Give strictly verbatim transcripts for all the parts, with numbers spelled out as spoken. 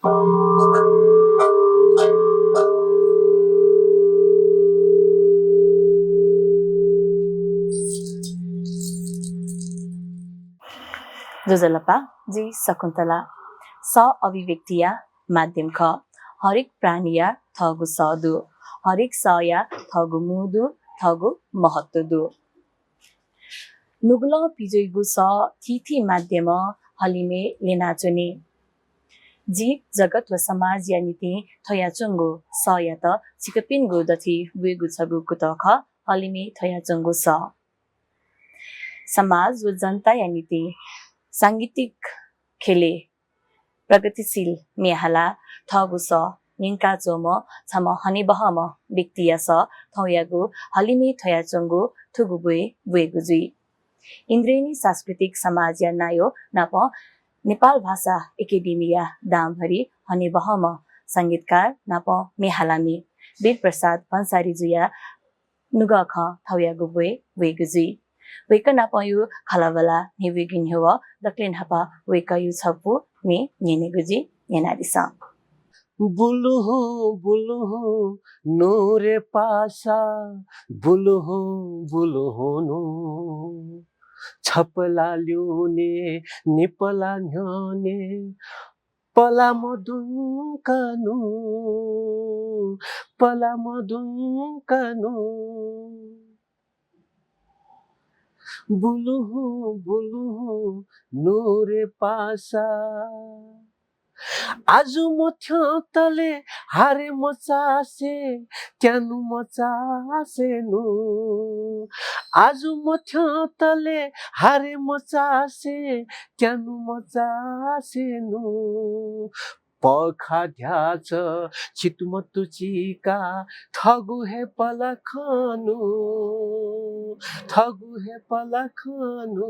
ज्वजलपा, जि शकुन्तला। सः अभिव्यक्तिया माध्यम खः। हरेक प्राणीया थःगु सः दु। हरेक सःया थःगु मू दु, थःगु महत्व दु। नुगलं पिज्वइगु सः थीथी माध्यमं हलिमय् ल्यनाच्वनी। जीव जगत व समाजया निंतिं थ्वयाच्वंगु सःयात छिकपिनिगु दथुइ ब्वयेगु छगू कुतः खः, हलिमय् थ्वयाच्वंगु सः। समाज व जनताया निंतिं सांगीतिक ख्यलय् प्रगतिशील म्ये हालाः थःगु सः न्यंकाच्वंम्ह छम्ह हनेबहःम्ह व्यक्तिया सः थौंयागु हलिमय् थ्वयाच्वंगु थुगु ब्वय् ब्वयेगु जुइ। इन्द्रेणी सांस्कृतिक समाजया नायः नापं नेपाल भाषा एकेडेमीया दांभरि हनेबहःम्ह संगीतकार नापं म्ये हालामि वीर प्रसाद भन्सारीजुया नुगः खँ थौंयागु ब्वय् ब्वयेगु जुइ। वय्कः नापंया खँल्हाबल्हा न्ह्यब्वयेगु न्ह्यः दकलय् न्हापां वय्कःया छपु म्ये न्यनेगु जुइ, न्यनादिसँ। बुलुहुँ बुलुहुँ नु रे पासा, बुलुहुँ बुलुहुँ नु। छपला ल्यूने निपला न्ह्यःने, पला मदुंकनु, पला मदुंकनु। बुलुहुँ बुलुहुँ नु रे पासा। आजु मथ्यंतले हारे मचासे, त्यानु मचासे नु। आजु मथ्यंतले हारे मचासे, त्यानु मचासे नु। पखा ध्याच चितुमतु चिका, थःगु हे पलखनु, थःगु हे पलखनु।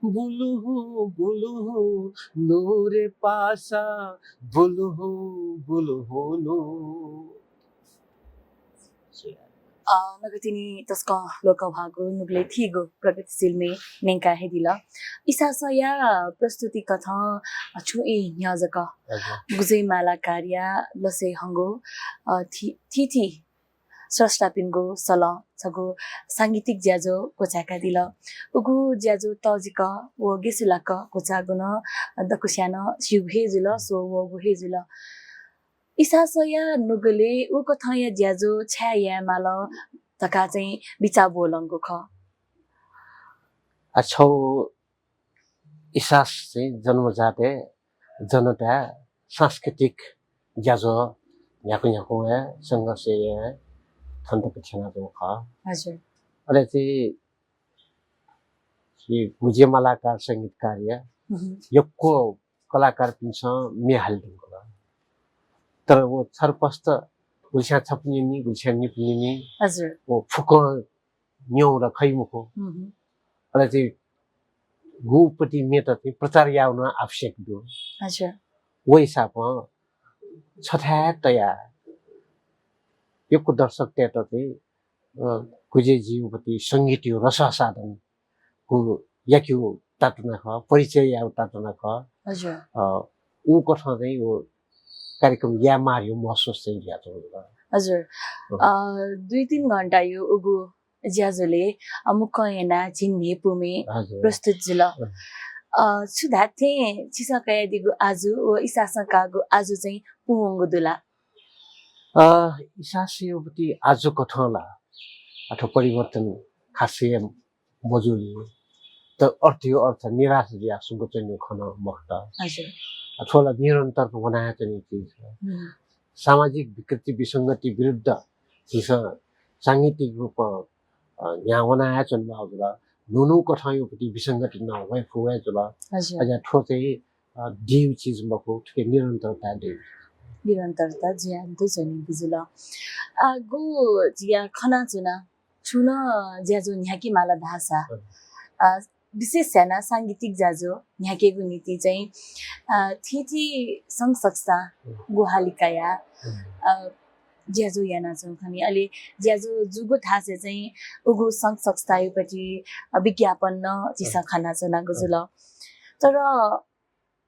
बुलुहुँ बुलुहुँ नु रे पासा, बुलुहुँ बुलुहुँ नु। अ, नकतिनि तसकं लोकंह्वाःगु नुगलय् थीगु प्रगतिशील म्ये न्यंका हे दिल। इसासःया प्रस्तुति कथं छुं ई न्ह्यः जक हजुर। गुजयमाला कार्या लसय् हंगु, अ, थी-, थीथी स्रष्टापिनिगु सलं छगू सांगीतिक ज्याझ्वः क्वचाय्कादिल। उगु ज्याझ्वः तःजिक व गेसुलाक क्वचाःगु नं दक्वस्यां नं स्यूगु हे जुल, स्वः वःगु हे जुल। इसासःया नुगलय् उकथंया ज्याझ्वः छाय् यायेमाल धकाः चाहिँ बिचाः ब्वलंगु खः। आ, छगू इसास चाहिँ जन्मजातय् जनताय् सांस्कृतिक ज्याझ्वः न्ह्याक्व न्ह्याक्व हे संघर्ष याये थन तक थ्यनाच्वंगु खः। हजुर। अले चाहिँ छि गुजयमालाकार संगीत कार्य हुँ। यक्व कलाकारपिन्सं म्ये हाले धुंकल। तर व छरपष्ट गुलिस्यां छपु निनि, गुलिस्यां निपु निनि। हजुर। व फुक्कं न्यंगु ला खइ मखु। हुँ। अले चाहिँ गुपति म्येत चाहिँ प्रचार यायेगु नं आवश्यक दु। हजुर। व हिसाबं छथाय् तयाः यक्व दर्शकतय्त चाहिँ, अ, गुजयजीपति संगीतया रस साधन गु याकेगु तातुना खः, परिचय यायेगु तातुना खः। हजुर। अ, उकथं चाहिँ व कार्यक्रम यायेमाःगु महसुस चाहिँ जुयाच्वंगु खः। हजुर। अँ। अ, दुई तीन घण्टाया उगु ज्याझ्वलय्, अ, मुक्कं यानाः झिंन्हय्पुम्ह हजुर। प्रस्तुत जुल। अँ। अ, छु धात्थें छिसं कयादीगु आजु व इसासं काःगु आजु चाहिँ पूवंगु दु ला? अ, इसासयापति आजु कथं ला अथवा परिवर्तन खासै मजूनि, तर अर्थया अर्थ निराश जुयाः सुंक च्वनेगु खँ नं मखुत। हजुर। अ, थ्व ला निरन्तर वनाच्वनीगु चिज खः। हुँ। सामाजिक विकृति विसंगति विरुद्ध झीसं सांगीतिक रूपं, अ, न्ह्याः वनाच्वनेमाःगु जुल। न्हू न्हू कथंयापति विसंगति नं वये फु वये जुल। हजुर। अझ थ्व चाहिँ अ, दीगु चिज मखु, थुके निरन्तरता दइ। निरन्तरता जुयाः तुं च्वनीगु जुल। अ, गु जिया खनाच्वना, छुं नं ज्याझ्वः न्ह्याकेमाल धाःसा, अँ। अ, विशेष यानाः सांगीतिक ज्याझ्वः न्ह्याकेगु निंतिं चाहिँ, अ, थीथी संघ संस्था अँ। ग्वहालि कयाः, अँ। अ, ज्याझ्वः यानाच्वंगु खनी। अले ज्याझ्वः जूगु थासय् चाहिँ उगु संघ संस्थायापति, अ, विज्ञापन नं झीसं अँ। खनाच्वनागु अँ। जुल। तर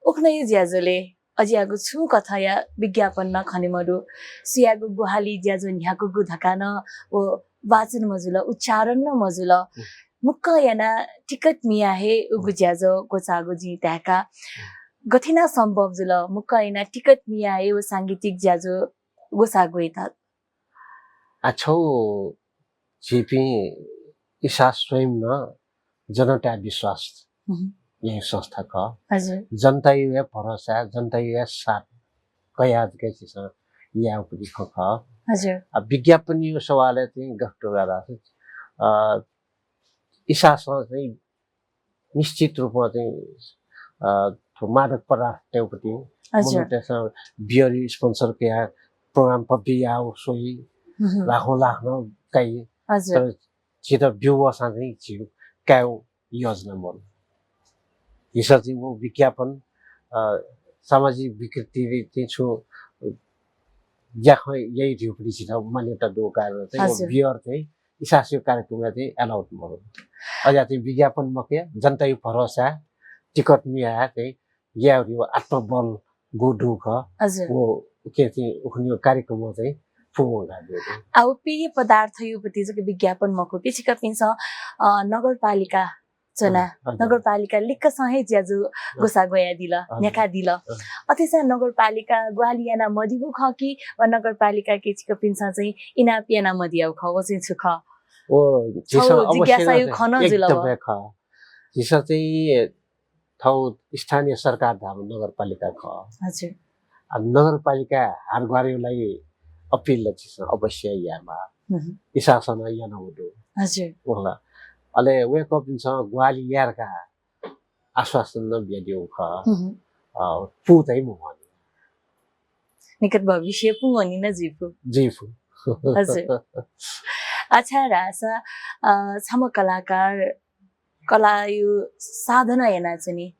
उखुन्हुया ज्याझ्वलय् अज्याःगु छुं कथंया विज्ञापन नं खने मदु, सुयागु ग्वाहालि ज्याझ्वः न्ह्याकूगु धकाः नं व वाचन मजुल, उच्चारण नं मजुल। मुक्क यानाः टिकट मियाः हे उगु ज्याझ्वः ग्वसाःगु जिं ताय्का। गथे यानाः सम्भव जुल मुक्क यानाः टिकट मियाः हे व सांगीतिक ज्याझ्वः ग्वसाःगु यात? आ, छौ झीपिं इसा स्वयं नं जनताय् विश्वास याइगु संस्था खः। हजुर। जनताय् हे भरोसा, जनताय् हे साथ कयाः जक झीसं यायेगु खँ खः। हजुर। आ, विज्ञापनया सवालय् चाहिँ गथे धाःसा, अ, इसासं चाहिँ निश्चित रूपमा चाहिँ, अ, थ्व मादक पदार्थतय् पति हजुर। मनूतय्सं beer sponsor कयाः program भव्य याः स्वइ, लाखौं लाख नं काइ। हजुर। तर झीत ब्यूवःसां चाहिँ झीगु कायेगु योजना मरु। झीसं चाहिँ व विज्ञापन, अ, सामाजिक विकृति चाहिँ छु ज्याखँ याइ धइगु पति झीत मान्यता दु कारण चाहिँ व हजुर। Beer चाहिँ इसासया कार्यक्रमय् चाहिँ allowed मरु। अज्याः चाहिँ विज्ञापन मखु, जनताया भरोसा, टिकट मियाः चाहिँ यायेगु आत्मबल गु दु खः। हजुर। व उके चाहिँ उखुन्हु कार्यक्रम चाहिँ पूवंकाः दु। आ, व पेय पदार्थया पति जक विज्ञापन मखु, छिकपिन्सं, अ, नगरपालिका च्वना, हजुर। नगरपालिका लिक्कसं हे ज्याझ्वः ग्वसाः ग्वयादिल, न्ह्याकादिल। अथेसां नगरपालिका ग्वाहालि याना मदिगु खः कि वा नगरपालिकाके छिकपिन्सं चाहिँ इनाप याना मदियागु खः, व चाहिँ छु खः? व झीसं छौ अवश्य जिज्ञासाया खँ नं जुल व। एकदमै खः। झीसं चाहिँ थौ स्थानीय सरकार धाःम्ह नगरपालिका खः। हजुर। आ, नगरपालिका हारग्वारया लागि appeal ला झीसं अवश्य यायेमाः। इसासं नं यानागु दु। हजुर। वंला। अले वय्कःपिन्सं ग्वाहालि याये धकाः आश्वासन नं बियादीगु खः। अ, पू चाहिँ मवनी। निकट भविष्य पूवनी नं जुइफु। जुइफु। हजुर। आ, छाय्धाःसा, अ, छम्ह कलाकार कलाया साधना यानाच्वनी।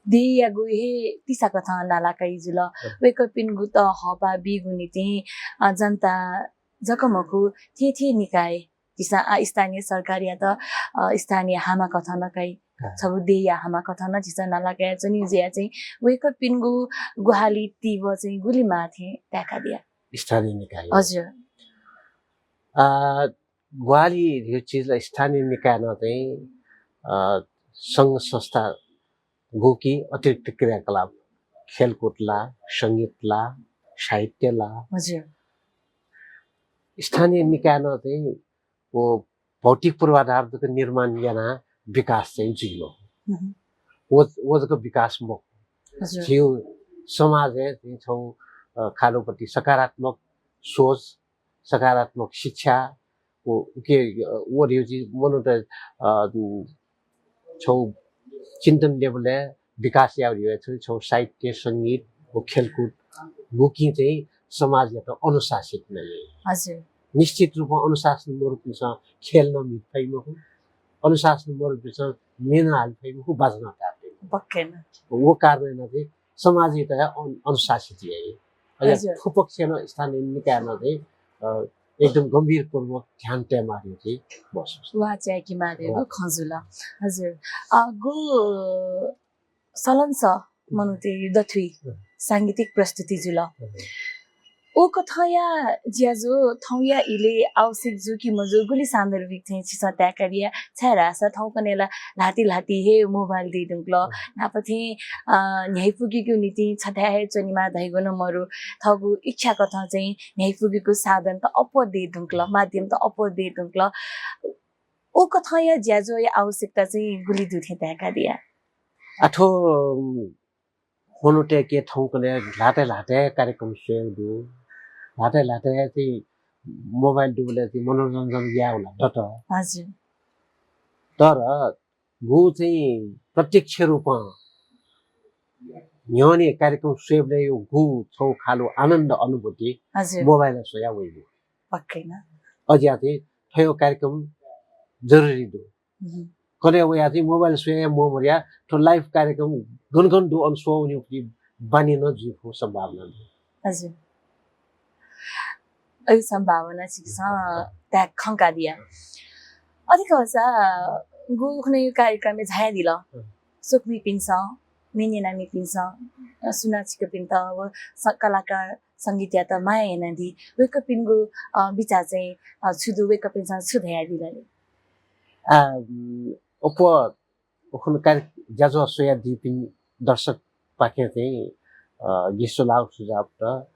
देय्‌यागु हे तिसा कथं नालाकाइ जुल। वय्कःपिनिगु त हःपाः बीगु निंतिं, अ, जनता जक मखु, थीथी निकाय, झीसं आ, स्थानीय सरकारयात, अ, स्थानीय हामा कथं नं काइ। छगू देय्‌या हामा कथं नं झीसं नालाकाया च्वनी जुया चाहिँ वय्कःपिनिगु ग्वाहालि तिबः चाहिँ गुलि माः थें ताय्कादिया? स्थानीय निकाय। हजुर। अ, ग्वाहालि धइगु चिज ला स्थानीय निकायनं चाहिँ, अ, संघ संस्था गुकी अतिरिक्त क्रियाकलाप, खेलकुद ला, संगीत ला, साहित्य ला। हजुर। स्थानीय निकायनं चाहिँ व भौतिक पूर्वाधार जक निर्माण यानाः विकास चाहिँ जुइ मखु। व, व जक विकास मखु। हजुर। झीगु समाजय् चाहिँ छौ, अ, खालुपति सकारात्मक सोच, सकारात्मक शिक्षा, व, उके, अ, व धइगु चिज मनूत, अ, छौ चिन्तन level-य् विकास याये धइगु छौ साहित्य, संगीत व खेलकुद गुकिं चाहिँ समाजयात अनुशासित याइ। हजुर। निश्चित रूपमा अनुशासन मरुपिन्सं खेल नं म्हिते फइ मखु, अनुशासन मरुपिन्सं म्ये नं हाले फइ मखु, बाजा नं ताये फइ मखु। पक्कै नं। व कारणं यानाः चाहिँ समाजयात अन-, अनुशासित याइ। अले हजुर। थ्व पक्षय् नं स्थानीय निकायनं चाहिँ, अ, एकदम गम्भीरपूर्वक ध्यान तयेमाःगु चाहिँ महसुस। वाः च्यायेकेमाःगु खँ जुल। हजुर। अ, गु सलंसः मनूतय् दथुइ सांगीतिक प्रस्तुति जुल। व कथंया ज्याझ्वः थौंया इलय् आवश्यक जू कि मजू गुलि सान्दर्भिक थें छिसं ताय्कादिया, छाय्धाःसा थौंकन्हय् ला ल्हातिल्हाति हे mobile दयेधुंकल। न्हापा थें, अ, न्ह्याइपुगीगु निंतिं छथाय् हे च्वनेमाः धइगु नं मरु। थःगु इच्छा कथं चाहिँ न्ह्याइपुगीगु साधन त अप्वः दयेधुंकल, माध्यम त अप्वः दयेधुंकल। व कथंया ज्याझ्वःया आवश्यकता चाहिँ गुलि दु थें ताय्कादिया? आ, थ्व मनूतय्के थौंकन्हय् ल्हातय् ल्हातय् कार्यक्रम स्वयेगु दु। ल्हातय् ल्हातय् चाहिँ mobile दुबलय् चाहिँ मनोरञ्जन यायेगु ला दत। हजुर। तर गु चाहिँ प्रत्यक्ष रूपं न्ह्यःने कार्यक्रम स्वयेबलय् गु छौ खालु आनन्द अनुभूति हजुर। Mobile-य् स्वयाः वइगु। पक्कै नं। अज्याः चाहिँ थ्व कार्यक्रम जरुरी दु। कन्हय् वयाः चाहिँ mobile स्वयाः म्वः मदयाः थ्व live कार्यक्रम गन गन दु अन स्वः वनीगु बानी नं जुइफु सम्भावना दु। हजुर। अय् सम्भावना छिकपिन्सं ताय् खंकादिया। अथे खःसा गु उखुन्हु कार्यक्रमय् झायादिल। स्वकुमिपिन्सं मेन्यनामिपिन्सं, अ, सुनां छिकपिन्त व स-, कलाकार संगीतयात माया यानादी, वय्कःपिनिगु, अ, बिचाः चाहिँ, अ, छु दु, वय्कःपिन्सं छु धयादिल ले? आ, उम्, अप्वः उखुन्हु कार्य ज्याझ्वः स्वयादीपिं दर्शकपाखें चाहिँ, अ, जिं सल्लाह सुझाव त,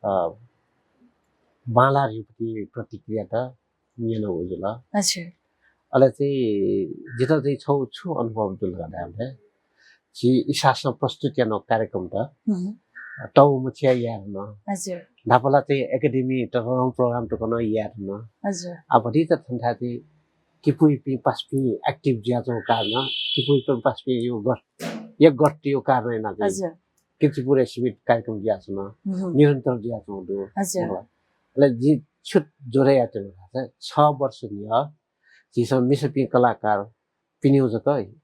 अ, बांलाः धइगु प्रतिक्रिया त न्यनागु जुल। हजुर। अले चाहिँ जितः चाहिँ छगू छु अनुभव जुल धाःसा, झी इसासं प्रस्तुत यानागु कार्यक्रम त, हुँ। तःमुँज्यात याये धुन। हजुर। न्हापा ला चाहिँ एकेडेमी तकं program तकं याये धुन। हजुर। आ, भतिचा थन्थाय् चाहिँ किपुइपिं पासापिं active जुयाच्वंगु कारणं, किपुइपिं पासापिं यो गठ-, एक गठयागु कारणं यानाः चाहिँ हजुर। कीर्तिपुरय् सीमित कार्यक्रम जुयाच्वन, हुँ। निरन्तर जुयाच्वंगु दु। हजुर। अले जिं छु जोडे यायेत्यनागु धाःसा, छ वर्ष न्ह्यः झीसं मिसापिं कलाकारपिनिगु जक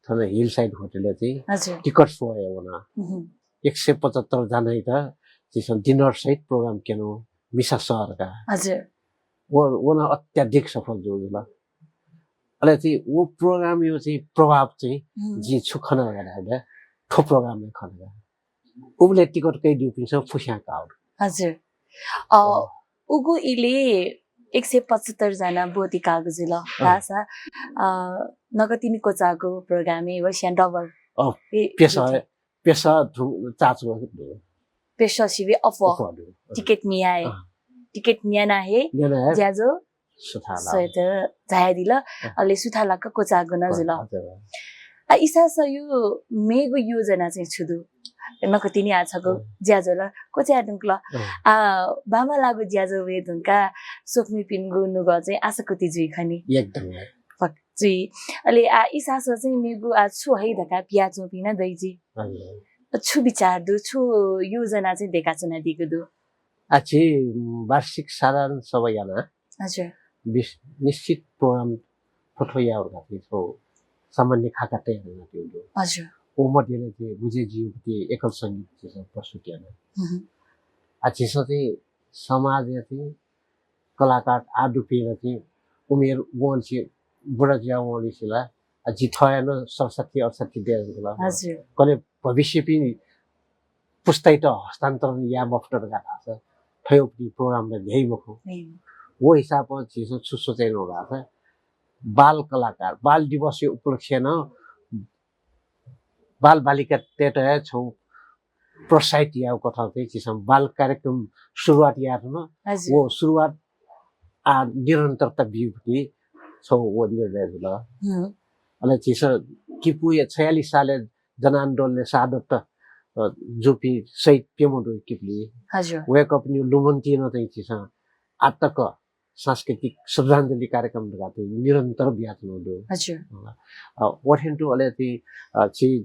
थन Hillside Hotel-य् चाहिँ हजुर। Ticket show याना। हुँ। एक सय पचहत्तर जनायात झीसं dinner सहित program क्यनागु मिसा सह धकाः। हजुर। व, व नं अत्याधिक सफल जूगु जुल। अले चाहिँ व program-या चाहिँ प्रभाव चाहिँ हुँ। जिं छु खना धाःसा थ्व program-य् खना। उबलय् ticket कयादीपिन्सं फुस्यां काःगु दु। हजुर। अ, अ। उगु इलय् एक सय पचहत्तर जना ब्वति काःगु जुल। अ। धाःसा, अ, नकतिनि क्वचाःगु program-य् व स्यां double। अ, ए, प्यसः, ए, प्यसः थुं चाचु दु। प्यसः सिबें अप्वः। अप्वः दु। अ। Ticket मियाः हे। अ। Ticket न्यानाः हे न्यानाः हे ज्याझ्वः सुथां लाः। स्वयेत झायादिल, अँ। अले सुथां लाक्क क्वचाःगु नं जुल। हजुर। आ, इसासया मेगु योजना चाहिँ छु दु? नकतिनि आः छगू अँ। ज्याझ्वः ला क्वचाये धुंकल। अँ। आ, बांबांलाःगु ज्याझ्वः वये धुंकाः स्वकुमिपिनिगु नुगः चाहिँ आशाकुति जुइ खनी। एकदम। पक्का जुइ। अले आ, इसासं चाहिँ मेगु आ, छु हइ धकाः पियाच्वंपिं नं दइ जुइ। हजुर। छु बिचाः दु, छु योजना चाहिँ दयेकाच्वनादीगु दु? आ, झी, उम्, वार्षिक साधारण सभा याना हजुर। बिस-, निश्चित program थ्व थ्व यायेगु धकाः झीसं सामान्य खाका तयार यानातयागु दु। हजुर। व मध्यय् नं झी गुजेजी उपाधि एकल संगीत झीसं प्रस्तुत याना। हुँ। आ, झीसं चाहिँ समाजय् चाहिँ कलाकार आः दुपिं नं चाहिँ उमेर वंसे बुढा जुया वंलिसे ला, आ, झी थःया नं सतसट्ठी अठसट्ठी दये धुंकल। हजुर। कन्हय् भविष्यपिं पुस्तायात हस्तान्तरण याये मफुत धकाः धाःसा थ्व program नं न्ह्याइ मखु। न्ह्याइ मखु। व हिसाबं झीसं छु सोचे यानागु धाःसा बाल कलाकार, बाल दिवसया उपलक्ष्यय् नं बालबालिकातय्त हे छगू प्रोत्साहित यायेगु कथं चाहिँ झीसं बाल कार्यक्रम सुरुवात याये धुन। हजुर। व सुरुवात आ निरन्तरता बीगु छगू व निर्णय जुल। हुँ। अले झीसं किपूया छयालिस सालय् जनआन्दोलनय् शहादत, अ, जूपिं शहीद प्यम्ह दु किपुली। हजुर। वय्कःपिनिगु लुमन्तिइ नं चाहिँ झीसं आःतक सांस्कृतिक श्रद्धाञ्जली कार्यक्रम धकाः चाहिँ निरन्तर बियाच्वनागु दु। हजुर। अ, अ, व थें तुं अले चाहिँ, अ, झी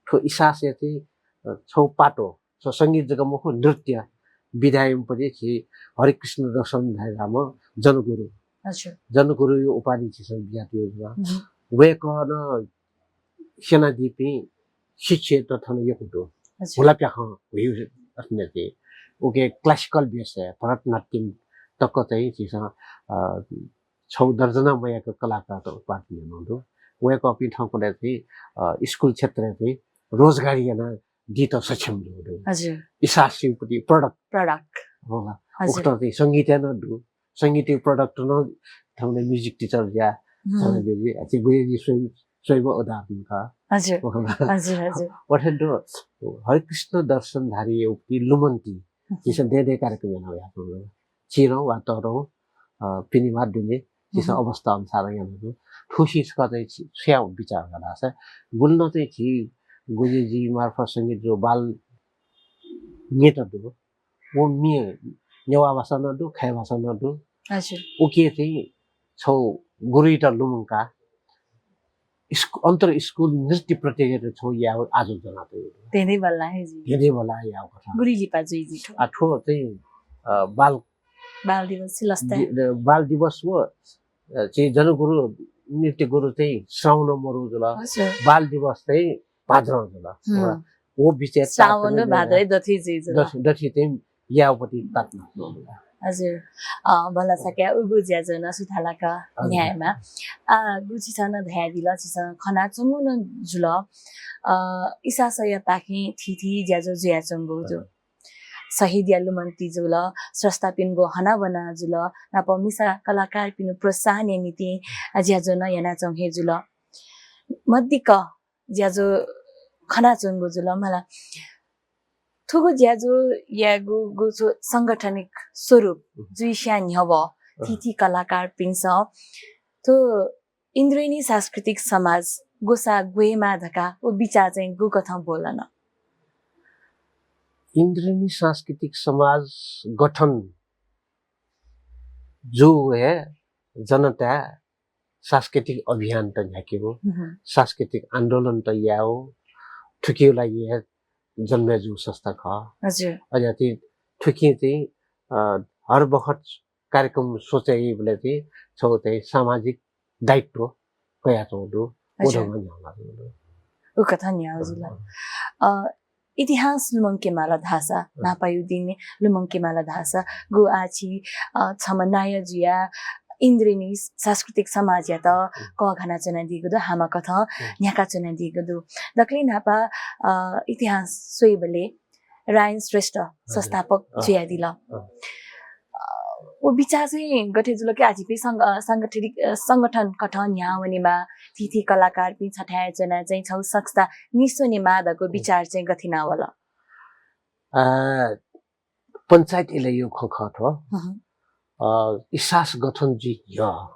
थ्व इसासया चाहिँ, अ, छगू पाटो, छगू संगीत जक मखु, नृत्य विधाया पट्टि झी हरिकृष्ण दर्शन धाःम्ह जनगुरु। हजुर। जनगुरुया उपाधि झीसं बियातयागु दु। हुँ। वय्कलं स्यनादीपिं शिष्यत थन यक्व दु। हजुर। हुलाप्याखं हुइगु अथें चाहिँ उकी classical base-य् भरतनाट्यम तक चाहिँ झीसं, अ, छगू दर्जन मयाक कलाकारत उत्पादन यानागु दु। वय्कःपिं थौंकन्हय् चाहिँ, अ, स्कुल क्षेत्रय् चाहिँ रोजगारी यानादीत सक्षम जूगु दु। हजुर। इसासया पट्टि product। Product। होला। हजुर। उकथं चाहिँ संगीतय् नं दु। संगीतया product नं थौंकन्हय् music teacher जुया, हुँ। थौंकन्हय् जुया, अथे गुजेजी स्वयं, स्वयम्भू उदाहरण खः। हजुर। होला। हजुर, हजुर। व थें तुं हरिकृष्ण दर्शन धाःगु उपाधि लुमन्ति, हुँ। झीसं दँय् दँय् कार्यक्रम याना वयाच्वनागु दु। चिधंगु वा तःधंगु, अ, पिने वा दुने, झीसं हुँ। अवस्था अनुसार याना वयाच्वनागु दु। थुसी छकः चाहिँ छि-, छु यायेगु बिचाः का धाःसा, गुलि नं चाहिँ झी गुजेजी मार्फत संगीत जूगु बाल म्येत दु। व म्ये नेवाः भाषां नं दु, खय् भाषां नं दु। हजुर। उकी चाहिँ छगू गुरुयात लुमंकाः स्कु-, अन्तर स्कुल नृत्य प्रतियोगिता छगू यायेगु आजु ज्वनातयागु दु। धेंधेंबल्लाः हे जुइ। धेंधेंबल्लाः यायेगु कथं। गुलि लिपा जुइ जुइ थ्व? आ, थ्व चाहिँ, अ, बाल बाल दिवस लसताय्। दि-, द-, बाल दिवस व, अ, चाहिँ जनगुरु, नृत्य गुरु चाहिँ श्रावणं मरु जुल। हजुर। बाल दिवस चाहिँ भाद्रं जुल। हुँ। व बिचय् श्रावण तातुनाः भाद्रय् दथुइ जुइ जुल। दथुइ, दथुइ चाहिँ यायेगु पट्टि तातुनातयागु दु। हजुर। अ, भलसा कयाः उगु ज्याझ्वः नं सुथालाक हजुर। न्ह्यायेमा। आ, गु छिसं नं धयादिल, छिसं खनाच्वंगु नं जुल। अ, इसासयापाखें थीथी ज्याझ्वः जुयाच्वंगु दु। हजुर। शहीदया लुमन्ति जुल, स्रष्टापिनिगु हनाबना जुल, नाप मिसा कलाकारपिनिगु प्रोत्साहनया निंतिं ज्याझ्वः नं यानाच्वंगु हे जुल। मदिक्क ज्याझ्वः खनाच्वंगु जुल मला। थुगु ज्याझ्वः यायेगु गु छु सांगठनिक स्वरूप जुइस्यां न्ह्यः अँ। थीथी कलाकारपिन्सं थ्व इन्द्रेणी सांस्कृतिक समाज ग्वसाः ग्वयेमाः धकाः व बिचाः चाहिँ गुकथं ब्वलन? इन्द्रेणी सांस्कृतिक समाज गठन जूगु हे जनताय् सांस्कृतिक अभियान त न्ह्याकेगु, हम्म। सांस्कृतिक आन्दोलन त यायेगु, थुकिया लागि हे जन्मे जूगु संस्था खः। हजुर। अज्याति थुकिं चाहिँ, अ, हर बखत कार्यक्रम सोचे याइबलय् चाहिँ छगू चाहिँ सामाजिक दायित्व कयाच्वंगु दु। व हजुर। ढंगं न्ह्याः वनाच्वंगु दु। उकथं न्ह्याः जुल। अँ। अ, इतिहास लुमंके माल धाःसा, अँ। न्हापाया दिं लुमंके माल धाःसा, गु आः छि, अ, छम्ह नायः जुयाः इन्द्रेणी सांस्कृतिक समाजयात अँ। कःघाना च्वनादीगु दु, हामा कथं अँ। न्ह्याका च्वनादीगु दु। दकले न्हापा, अ, इतिहास स्वइबलय् रायन श्रेष्ठ हजुर। संस्थापक अँ। जुयादिल। अँ। अ, व बिचाः चाहिँ गथे जुल कि आः झीपिं संग-, अ, सांगठनिक, अ, संगठन कथं न्ह्याः वनेमाः, थीथी कलाकारपिं छथाय् च्वनाः चाहिँ छगू संस्था निस्वनेमाः धइगु अँ। बिचाः चाहिँ गथे याना वल? अ, पञ्चायत इलय् यागु खँ खः थ्व। हँ। अ, इसास गठन जुइ न्ह्यः,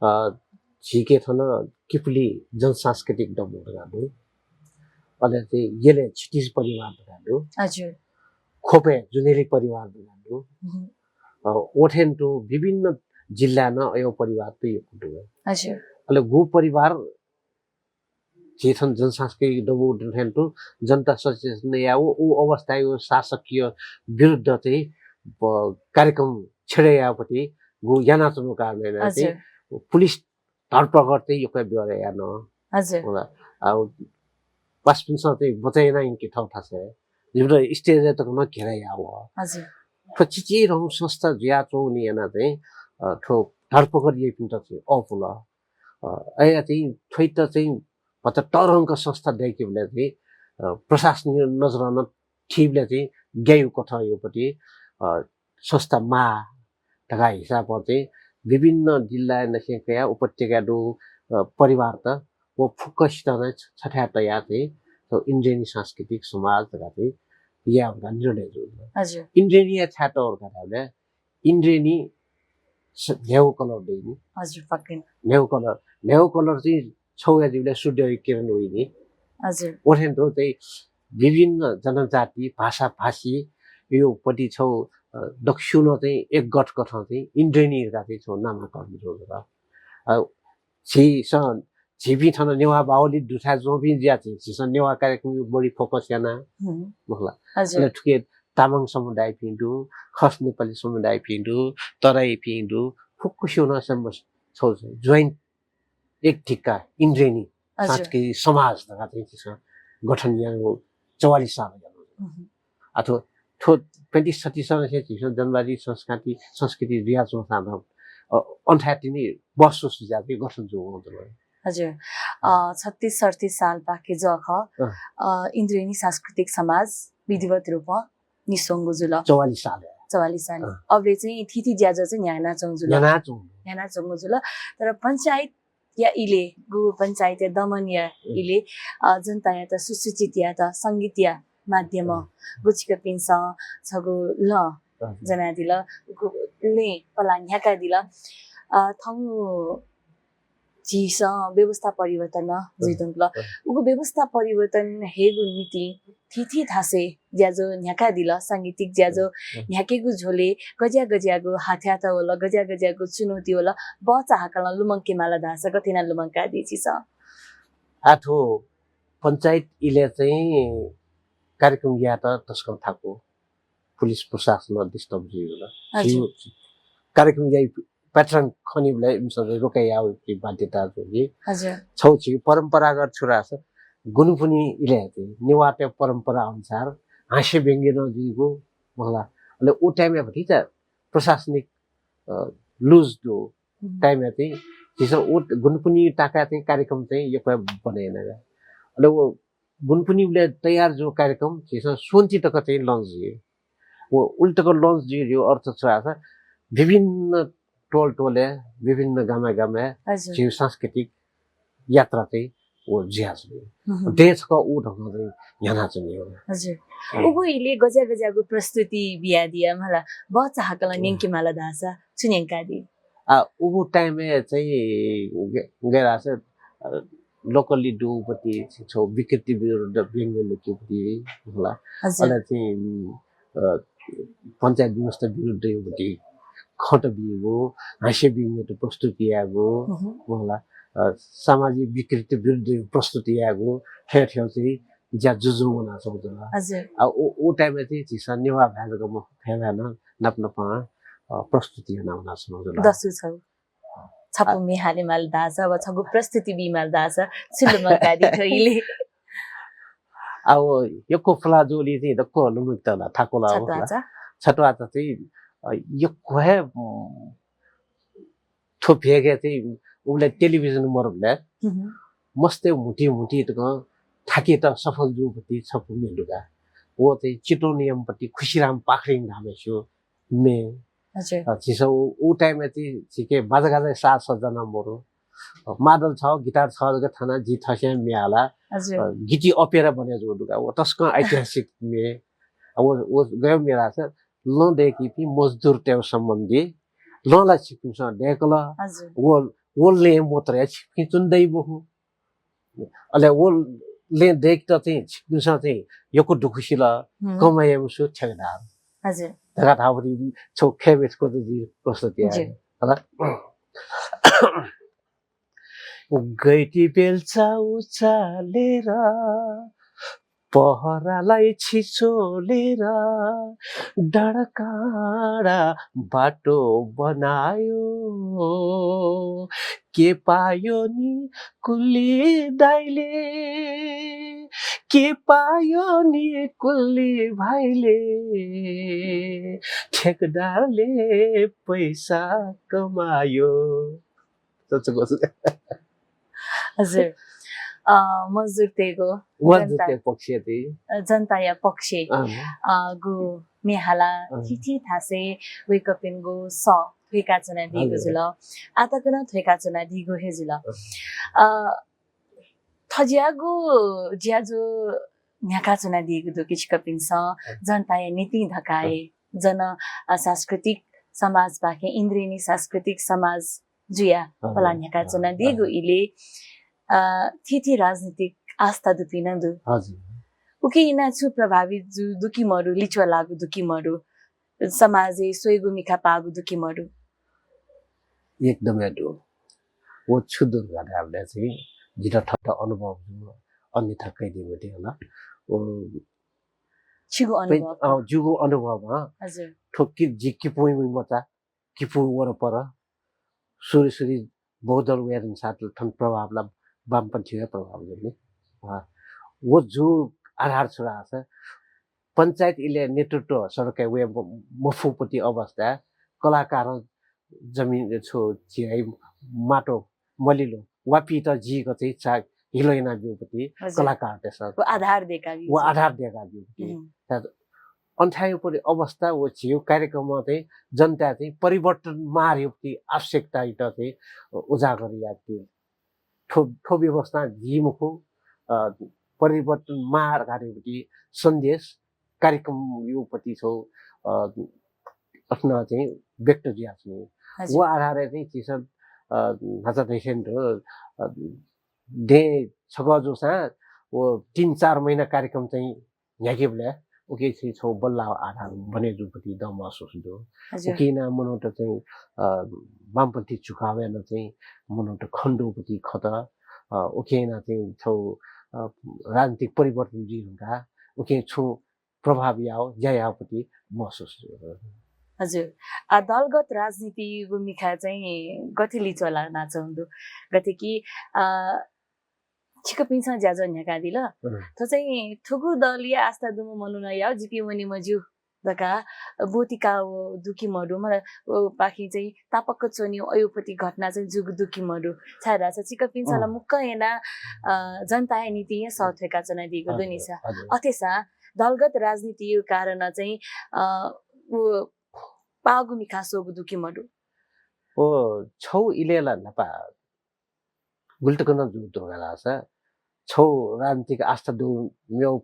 अ, झीके थन किपुली जनसांस्कृतिक दबू धकाः दु। अले चाहिँ यलय् क्षितिज परिवार धकाः दु। हजुर। ख्वपय् जुनेली परिवार धकाः दु। हँ। अ, व थें तुं विभिन्न जिल्लाय् नं अय् परिवार तुं यक्व दु। हजुर। अले गु परिवार झी थन जनसांस्कृतिक दबू थें तुं जनता सचेतना यायेगु, उ अवस्थाया शासकया विरुद्ध चाहिँ प-, कार्यक्रम छेडय् यायेगु पति गु यानाच्वंगु कारणं यानाः चाहिँ हजुर। पुलिस धरपकड चाहिँ यक्व ब्यवहार याना। हजुर। होला। आ, पासापिन्सं चाहिँ बचय् याना यंके थःथासय्। जिमित stage-य् तक नं घेरा याः वः। हजुर। थ्व चिचिधंगु संस्था जुयाच्वंगुलिं यानाः चाहिँ, अ, थ्व धरपकड याइपिन्त चाहिँ अःपुल। अ, अय्‌या चाहिँ थ्वइत चाहिँ भचा तःधंगु संस्था दय्‌केबलय् चाहिँ, अ, प्रशासनिक नजरं नं थीबलय् चाहिँ ग्यायु कथं यायेगु पति, अ, संस्था माः धकाः हिसाबं चाहिँ विभिन्न जिल्लाय् नखें कयाः उपत्यकाय् दु, अ, परिवारत व फुक्कसित नं छ-, छथाय् तयाः चाहिँ थ्व इन्द्रेणी सांस्कृतिक समाज धकाः चाहिँ यायेगु धकाः निर्णय जुल। हजुर। इन्द्रेणी छाय् तःगु धकाः धाःबलय् इन्द्रेणी स-, न्हय्‌गू colour दइ नि। हजुर, पक्कै। न्हय्‌गू colour, न्हय्‌गू colour चाहिँ छगू हे जुइबलय् सूर्यया किरण वइ नि। हजुर। व थें तुं चाहिँ विभिन्न जनजाति, भाषा भाषीया पति छगू, अ, दक्वसिनं चाहिँ एकगत कथं चाहिँ इन्द्रेणी धकाः चाहिँ छगू नामकरण जुल। अ, झीसं, झीपिं थन नेवाः बाहुल्य दुथाय् च्वंपिं जुयाः चाहिँ झीसं नेवाः कार्यक्रमय् बढी focus याना, हम्म। मखुला। हजुर। अले थुके तामाङ समुदायपिं दु, खस नेपाली समुदायपिं दु, तराईपिं दु, फुक्कसिनं सम-, छगू joint एक ढिक्का इन्द्रेणी हजुर। सांस्कृतिक समाज धकाः चाहिँ झीसं गठन यानागु चौवालिस साल यानागु। हम्म। अथवा थ्व पैंतिस छत्तिस साल हे झीसं जनजाति संस्कृति, संस्कृति जुयाच्वंसां नं, अ, अन थाय् तिनि बहसोस जुयाः गठन जूगु दु। हजुर। अ, छत्तिस सैँतिस सालपाखे जः खः, अँ। अ, इन्द्रेणी सांस्कृतिक समाज विधिवत रूपं निस्वंगु जुल। चौवालिस साल। चौवालिस साल। अँ। अबलय् चाहिँ थीथी ज्याझ्वः चाहिँ न्ह्यानाच्वंगु जुल। न्ह्यानाच्वंगु। न्ह्यानाच्वंगु जुल। तर पञ्चायत या इलय्, गु पञ्चायतया दमनया हम्म। इलय्, अ, जनतायात सुसूचित यायेत संगीतया माध्यमं हम्म। गुचिकपिन्सं छगू लँ हजुर। ज्वनादिल, गु-, लँय् पलाः न्ह्याकादिल। अ, थौं झीसं व्यवस्था परिवर्तन हम्म। जुइधुंकल। हम्म। उगु व्यवस्था परिवर्तन हयेगु निंतिं थीथी थासय् ज्याझ्वः न्ह्याकादिल, सांगीतिक ज्याझ्वः हम्म। न्ह्याकेगु झ्वलय् गज्याः गज्याःगु हाथ्यात वल, गज्याः गज्याःगु चुनौती वल, बचाहाकलं लुमंके माल धाःसा गथे यानाः लुमंकादी छिसं? आः थ्व पञ्चायत इलय् चाहिँ कार्यक्रम यायेत तसकं थाकु पुलिस प्रशासनं disturb जुइबलय् हजुर। झीगु कार्यक्रम याइ pattern खनीबलय् इमिसं चाहिँ रोके यायेगु बाध्यता जुइ। हजुर। छगू झीगु परम्परागत छु धाःसा गुनिपुनि इलय् चाहिँ नेवाःतय् परम्परा अनुसार हाँस्य व्यंग्य नं जुइगु, मखुला, अले उ time-य् भतिचा प्रशासनिक, अ, loose दु। हम्म। Time-य् चाहिँ झीसं उ गुनपुनी ताकाः चाहिँ कार्यक्रम चाहिँ यक्व बने याना। अले उ गुनपुनी उबलय् तयार जू कार्यक्रम झीसं स्वन्ति तक चाहिँ launch जुइ। व उलि तक launch जुइ, जुइ अर्थ छु धाःसा विभिन्न टोल टोलय्, विभिन्न गामय् गामय् हजुर। झीगु सांस्कृतिक यात्रा चाहिँ व जुयाच्वनी। हम्म। देश छकः उ ढंगं चाहिँ न्ह्यानाच्वनी। हजुर। हम्म। उगु इलय् गज्या गज्यागु प्रस्तुति बियादिया मला, बचाहाकलं हम्म। न्यंके माल धाःसा छु न्यंकादी? आ, उगु time-य् चाहिँ गे-, गय् धाःसा, अ, locally दुगुपति छगू विकृति विरुद्ध व्यंग्य लुकेगुपति होला। हजुर। अले चाहिँ, अ, पञ्चायत व्यवस्था विरुद्धगुपति खँत बीगु, हास्य व्यंग्यत प्रस्तुति यायेगु हम्म। होला। अ, सामाजिक विकृति विरुद्ध प्रस्तुति यायेगु, थथे थथे चाहिँ ज्या जुजुं वनाच्वंगु जुल। हजुर। आ, उ, उ time-य् चाहिँ झीसं नेवाः भाय् जक मखु, थथे भाय् नं नाप नापं, अ, प्रस्तुति याना वनाच्वंगु जुल। दसु छगू छपु म्ये हाले माल धाःसा वा छगू प्रस्तुति बी माल धाःसा छु लुमंकादी थ्व इलय्? आ, व यक्व पुलाः जूगुलिं चाहिँ दक्व लुमंकेत ला थाकुल, छत्वाःचा? छत्वाःचा चाहिँ, अ, यक्व हे, उम्, थ्व भेगय् चाहिँ उबलय् television मरुबलय् हम्म। मस्तय् म्हुतुइ म्हुतुइ तकं थाकेत सफल जूगुपति छपु म्ये दु का। व चाहिँ चितवनयाम्हपति खुसीराम पाख्रिङ धाःम्हय्सिगु म्ये। हजुर। अ, झीसं उ, उ time-य् चाहिँ झीके बाजागाजाया साजसज्जा नं मरु। अ, मादल छगू, गिटार छगू जक थानाः जिं थःस्यां म्ये हाला। हजुर। अ, गीति opera बने जूगु दु का। व तसकं ऐतिहासिक म्ये। अ, व, व गय् म्ये धाःसा लँ दय्कीपिं मजदुरतय् सम्बन्धी लँ ला छिकपिन्सं दय्कल। हजुर। व, व लँय् मोटर हे छिकपिं च्वने दइ मखु। अले व लँय् दय्केत चाहिँ छिकपिन्सं चाहिँ यक्व दुःख सिल, हम्म। कमाइ याइम्हय्सिगु ठेकेदार। हजुर। धकाः धाःगु छगू खँय् मय्‌जुयाः जिं प्रस्तुति याये। हजुर। हला? गैंति बेल्चा उचालेर पहरालाई छिचोलेर डाँडाकाँडा बाटो बनायो। के पायो नि कुल्ली दाइले, के पायो नि कुल्ली भाइले, ठेकदारले पैसा कमायो। हजुर। अ, मजदुरतय्गु, मजदुरतय् जनता, पक्ष ति। अ, जनताया पक्ष, अँ। अ, गु म्ये हाला, अँ। थीथी थासय् वय्कःपिनिगु सः थ्वय्काच्वनादीगु हजुर। जुल। आः तक नं थ्वय्काच्वनादीगु हे जुल। अँ। अ, थज्याःगु ज्याझ्वः न्ह्याकाच्वनादीगु दु कि छिकपिन्सं अँ। जनताया निंतिं धकाः हे, अँ। जन, अ, सांस्कृतिक समाजपाखें इन्द्रेणी सांस्कृतिक समाज जुयाः हजुर। पलाः न्ह्याकाच्वनादीगु हजुर। इलय्, अ, थीथी राजनीतिक आस्था दुपिं नं दु। हजुर। उकिं यानाः छुं प्रभावित जू दु कि मदु, लिच्वः लाःगु दु कि मदु, समाजय् स्वयेगु मिखा पाःगु दु कि मदु? एकदमै दु। व छु दु धकाः धाःबलय् चाहिँ जितः थःत अनुभव जू, अन्यथा कयादी मते हला। व छिगु पै-, अनुभव? अँ, जिगु अनुभव, अँ। हजुर। थ्व कि-, जि किपूवइम्ह मचा, किपू वरपर सुरु सुरु बहुदल वये धुंसां थन प्रभाव ला वामपन्थी हे प्रभाव जुल नि। अ, व जू आधार छु धाःसा पञ्चायत इलय् नेतृत्व सडकय् वये म-, मफुपति अवस्था, कलाकारं जमिन छु झी माटो मलिलो वापित जीक चाहिँ चा हिलो यानाब्यूपति हजुर। कलाकारतय्सं व आधार दय्काब्यू व चाहिँ। आधार दय्काब्यूपति। हम्म। अन थाय् उपरि अवस्था व झीगु कार्यक्रमं चाहिँ जनताय् चाहिँ परिवर्तन माःगु आवश्यकतायात चाहिँ उजागर याःगु। थ्व, थ्व व्यवस्थां जुइ मखु, अ, परिवर्तन माःगु सन्देश कार्यक्रमयापति छगू, अ, अथेनं चाहिँ व्यक्त जुयाच्वनी। हजुर। व आधारय् चाहिँ झीसं, अ, न्हाचः धयासें, अ, दँय् छकः जूसां व तीन चार महिना कार्यक्रम चाहिँ न्ह्याकेबलय् उकी चाहिँ छगू बल्लाःगु आधार बने जूपति दँ महसुस दु। हजुर। उकी यानाः मनूत चाहिँ, अ, वामपन्थी झुकावय् नं चाहिँ मनूत खनेदुपति खत। अ, उकी यानाः चाहिँ छगू, अ, राजनीतिक परिवर्तन जुइ धुंकाः उकी छुं प्रभाव याःगु, ज्या याःगुपति महसुस जू। हजुर। अ, दलगत राजनीतिगु मिखा चाहिँ गथे लिच्वः लानाच्वंगु दु? गथे कि, अ, छिकपिन्सं ज्याझ्वः न्ह्याकादिल। हम्म। थ्व चाहिँ थुगु दलया आस्था दुम्ह मनुखं याःगु, जिपिं वने मज्यू धकाः ब्वति काःगु दु कि मदु, मला व पाखें चाहिँ तापाक च्वनीगु अयुपति घटना चाहिँ जूगु दु कि मदु। छाय्धाःसा छिकपिन्सं ला मुक्कं याना, अ, जनताया निंतिं हे सः थ्वय्का च्वनादीगु दु नि सा। अथेसा दलगत राजनीतिया कारणं चाहिँ, अ, व पाःगु मिखा स्वःगु दु कि मदु? व छौ इलय् ला न्हापा गुलि तक नं जूगु दु धाःसा, छौ राजनीतिक आस्था दु, मेव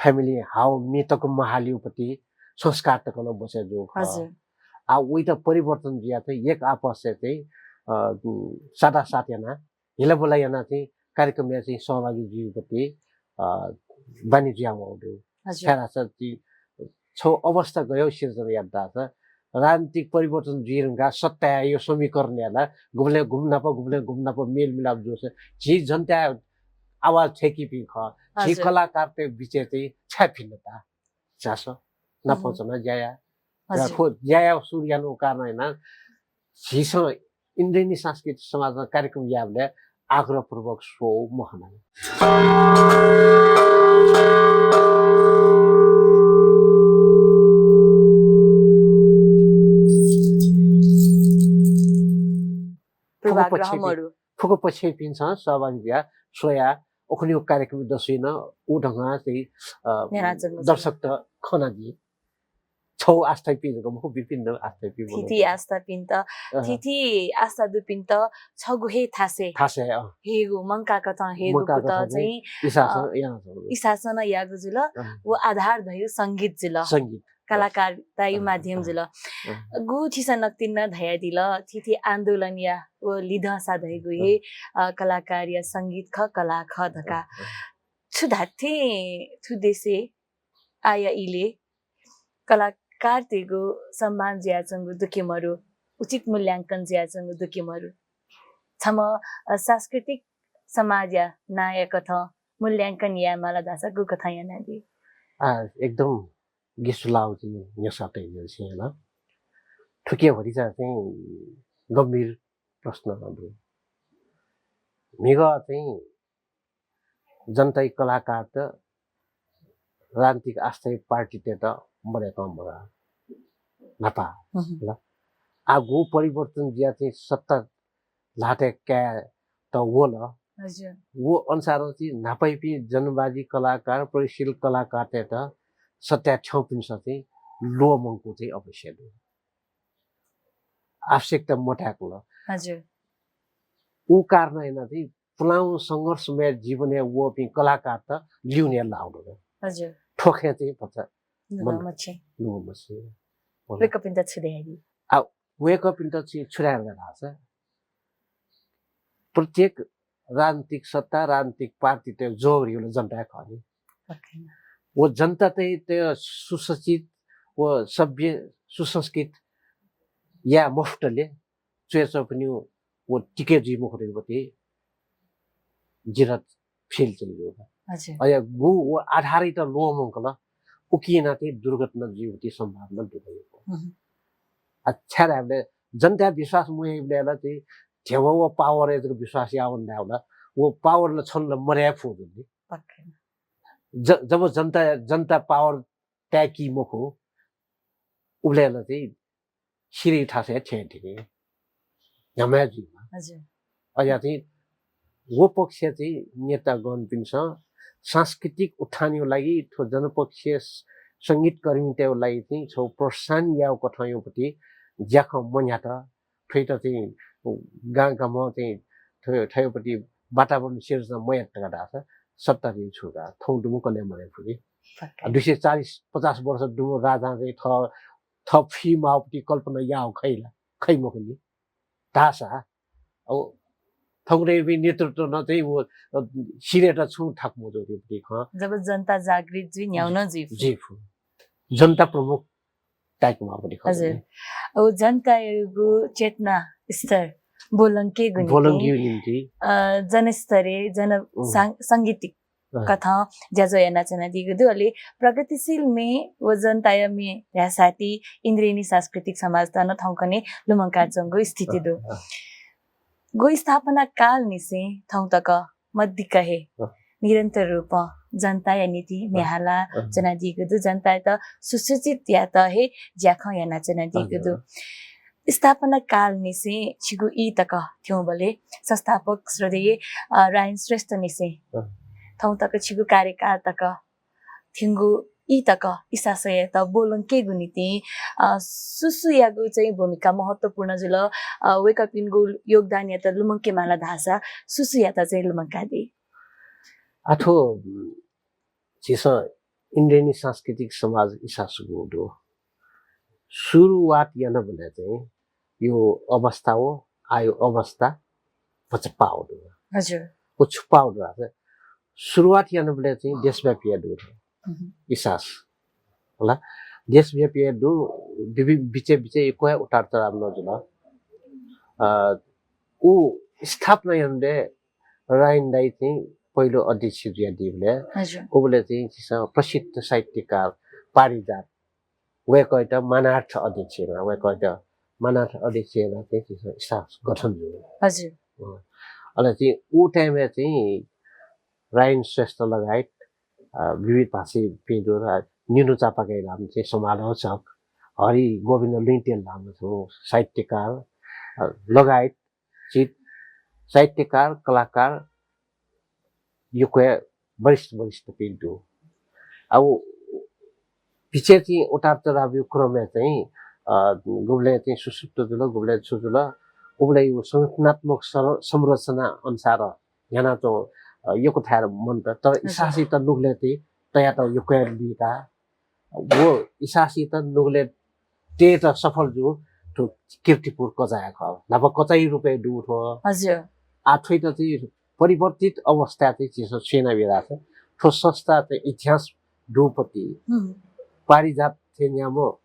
family हाव मि तक महाल्यूपति संस्कार तक नं बचय् जूगु खः। हजुर। आ, वइत परिवर्तन जुयाः चाहिँ एक आपसय् चाहिँ, अ, सादा सात याना, हिलाबुला याना चाहिँ कार्यक्रमय् चाहिँ सहभागी जुइपति, अ, बानी जुया वःगु दु। हजुर। छाय्धाःसा चाहिँ छौ अवस्था गयौ सिर्जना यात धाःसा राजनीतिक परिवर्तन जुइधुंकाः सत्ताया समीकरणय् ला गुबलें गुम्हनाप, गुबलें गुम्हनाप मेलमिलाप जूसा झी जनताया आवाज थ्यंकीपिं खः। झी हजुर। कलाकारतय् बिचय् चाहिँ छाय् भिन्नता झासँ। नाप हजुर। च्वना ज्या या। हजुर। थ्व ज्या या सुरु यानागु कारणं याना झीसं इन्द्रेणी सांस्कृतिक समाजं कार्यक्रम यायेबलय् आग्रहपूर्वक स्वउ मखना। पूर्वाग्रहमरु। फुक्क पक्षपिन्सं सहभागी जुया स्वया उखुन्हु कार्यक्रम दसुइ नं उ ढंगं चाहिँ, अ, न्यानाच्वंगु दर्शकत खनादी। छौ आस्थापिं जक मखु, विभिन्न आस्थापिं थीथी आस्थापिन्त, अँ। थीथी आस्था दुपिन्त छगू हे थासय् थासय्, अँ। हेगु, मंकाकथं हेगु मंकाकथं कुतः चाहिँ, चाहिँ इसासं अँ, यानाच्वंगु। इसासं यागु जुल, अँ। व आधार धयु संगीत जुल। संगीत। कलाकारतायु अँ, माध्यम अँ, जुल। अँ। गु छिसं नकतिनि नं धयादिल, थीथी आन्दोलनया व लिधंसा धयगु हे, अँ। अ, कलाकारया संगीत खः, कला खः धकाः। अँ, अँ। छु धात्थें थु देशय् आःया इलय् कलाकारतय्गु सम्मान जुयाच्वंगु दु कि मरु, उचित मूल्यांकन जुयाच्वंगु दु कि मरु? छम्ह, अ, सांस्कृतिक समाजया नांया कथं मूल्यांकन यायेमाल धाःसा गुकथं यानादी? आ, एकदम गिसुलाउ चाहिँ न्ह्यसः तइगु चाहिँ ला। थुकिया भतिचा चाहिँ गम्भीर प्रश्न दु। म्हिगः चाहिँ जनताया कलाकारत, राजनीतिक आस्थाया पार्टीतय्त मदय्कं मगाः। न्हापा। हम्म। ल। आ गु परिवर्तन जुया चाहिँ सत्ता ल्हातय् कायेत वल। हजुर। व अनुसारं चाहिँ न्हापायापिं जनवादी कलाकार, प्रगतिशील कलाकारतय्त सत्ताय् थ्यंपिन्सं चाहिँ ल्वःमंकु चाहिँ अवश्य दु। आवश्यकता मथाय्कल। हजुर। उ कारणं याना चाहिँ पुलांगु संघर्षमय जीवनय् वःपिं कलाकारत लिउने लाउनु। हजुर। थ्व खँय् चाहिँ भचा नुगः मन मछिं। नुगः मछिं। वय्कःपिन्त छु धयादी? आ, वय्कःपिन्त चाहिँ छु धयादी धाःसा प्रत्येक राजनीतिक सत्ता, राजनीतिक पार्टीतय् जवाबदेही व जनताया खः नि। पक्कै। व जनतातय्, तय् सुशिक्षित व सभ्य, सुसंस्कृत याये मफुतले च्वय् च्वंपिनिगु व टिके जुइ मखुत धइगु पति जिरत फेल जुइगु। हजुर। अले गु व आधारयात ल्वःमंकल, उकिं याना चाहिँ दुर्घटना जुइगु पति सम्भावना दु धइगु। हम्म। आ, छाय् धायेबलय् जनताया विश्वास मयाइबलय् ला चाहिँ ध्यबा व power-य् जक विश्वास याः वने धायेबलय् व power ला छन्हु ला मदये फु जुइ नि। पक्कै। ज-, जब जनता, जनता power ताय्की मखु, उबलय् ला चाहिँ सिरय् थासय् थ्यंथें न्ह्याम्ह जुइमाः। हजुर। अज्याः चाहिँ व पक्षय् चाहिँ नेतागणपिन्सं सांस्कृतिक उत्थानया लागि थ्व जनपक्षीय स-, संगीतकर्मीतय्गु लागि चाहिँ छगू प्रोत्साहन यायेगु कथंया पति ज्याखँ मन्ह्यात, थ्वइत चाहिँ गां गामं चाहिँ थ्व-, थ्वया पति वातावरण सिर्जना मयात धकाः धाःसा सत्ता चाहिँ छु का, थौं दुम्ह कलय् मदये फु नि। पक्कै। आ, दुई सय चालिस पचास वर्ष दुम्ह राजां चाहिँ थ-, थः फुइ माःगु पति कल्पना याःगु खइ ला? खइ मखु नि। धाःसा अब थौंकन्हय्‌पिं नेतृत्वं चाहिँ व, अ, सिरय् त छुं थाकु मजू धइगु पति खँ। जब जनता जागृत जुइ, न्ह्याउ नं जुइ फु। जुइ फु। जनता प्रमुख ताय्के माःगु पति खँ। हजुर। नि। अब जनतायागु चेतना स्तर ब्वलंकेगु निंतिं, ब्वलंकेगु निंतिं। अ, जनस्तरय् जन उम्। सां-, सांगीतिक अँ। कथं ज्याझ्वः यानाच्वनादीगु दु। अले प्रगतिशील म्ये व जनताया म्ये धाय्साथं इन्द्रेणी सांस्कृतिक समाजत नं थौंकन्हय् लुमंकाच्वंगु स्थिति दु। अँ, अँ। गु स्थापना कालनिसें थौं तक मदिक्क हे अँ। निरन्तर रूपं जनताया निंतिं म्ये हाला च्वनादीगु दु, जनतायात सुसूचित यायेत हे ज्याखँ यानाच्वनादीगु दु। स्थापना कालनिसें छिगु ई तक थ्यंबलय् संस्थापक श्रद्धेय, अ, रायन श्रेष्ठनिसें थौं तक छिगु कार्यकाल तक थ्यंगु ई तक इसासयात ब्वलंकेगु निंतिं, अ, सुसुयागु चाहिँ भूमिका महत्त्वपूर्ण जुल, अ, वय्कःपिनिगु योगदानयात लुमंके माल धाःसा सुसुयात चाहिँ लुमंकादी? आ, थ्व, उम्, झीसं इन्द्रेणी सांस्कृतिक समाज इसासगु दु। सुरुवात यानाबलय् चाहिँ यो अवस्था व आयो अवस्था भचा पाः दु। हजुर। व छु पाः दु धाःसा सुरुवात यानाबलय् चाहिँ देशव्यापी दु। इसास। होला। देशव्यापी दु, बिबि-, बिचे बिचे यक्व हे उतार चढाव नं जुल। अ, उ स्थापना यानाबलय् रायन दाइ चाहिँ पहिलो अध्यक्ष जुयादीबलय् हजुर। उबलय् चाहिँ झीसं प्रसिद्ध साहित्यकार पारिजात वय्कःयात मानार्थ अध्यक्ष याना, वय्कःयात मानार्थ अध्यक्ष याना चाहिँ झीसं इसास गठन जुल। हजुर। अ, अले चाहिँ उ time-य् चाहिँ रायन श्रेष्ठ लगायत, अ, विविध भाषीपिं दु, अ, निन्हु चापागाई लामा चाहिँ समालोचक, हरि गोविन्द लुइँतेल लामा चाहिँ साहित्यकार, अ, लगायत चित साहित्यकार, कलाकार यक्व हे वरिष्ठ वरिष्ठपिं दु। अब बिचे चाहिँ उतार चढावया क्रमय् चाहिँ, अ, गुबलें चाहिँ सुसुप्त जुल, गुबलें छु जुल, उबलें यो संगठनात्मक सर-, संरचना अनुसार न्ह्यानाच्वं, अ, यक्व थाय् मन्त, तर हजुर। इसासयात नुगलय् चाहिँ तयात यक्व हे लुइका। व इसासयात नुगलय् तयेत सफल जू, थ्व कीर्तिपुर कचाया खः। न्हापा कचाया रूपय् दु थ्व। हजुर। आ, थ्वयात चाहिँ परिवर्तित अवस्थाय् चाहिँ झीसं स्वयेना बिरास। थ्व संस्था चाहिँ इतिहास दुपति। हम्म। पारिजात थें न्याम्ह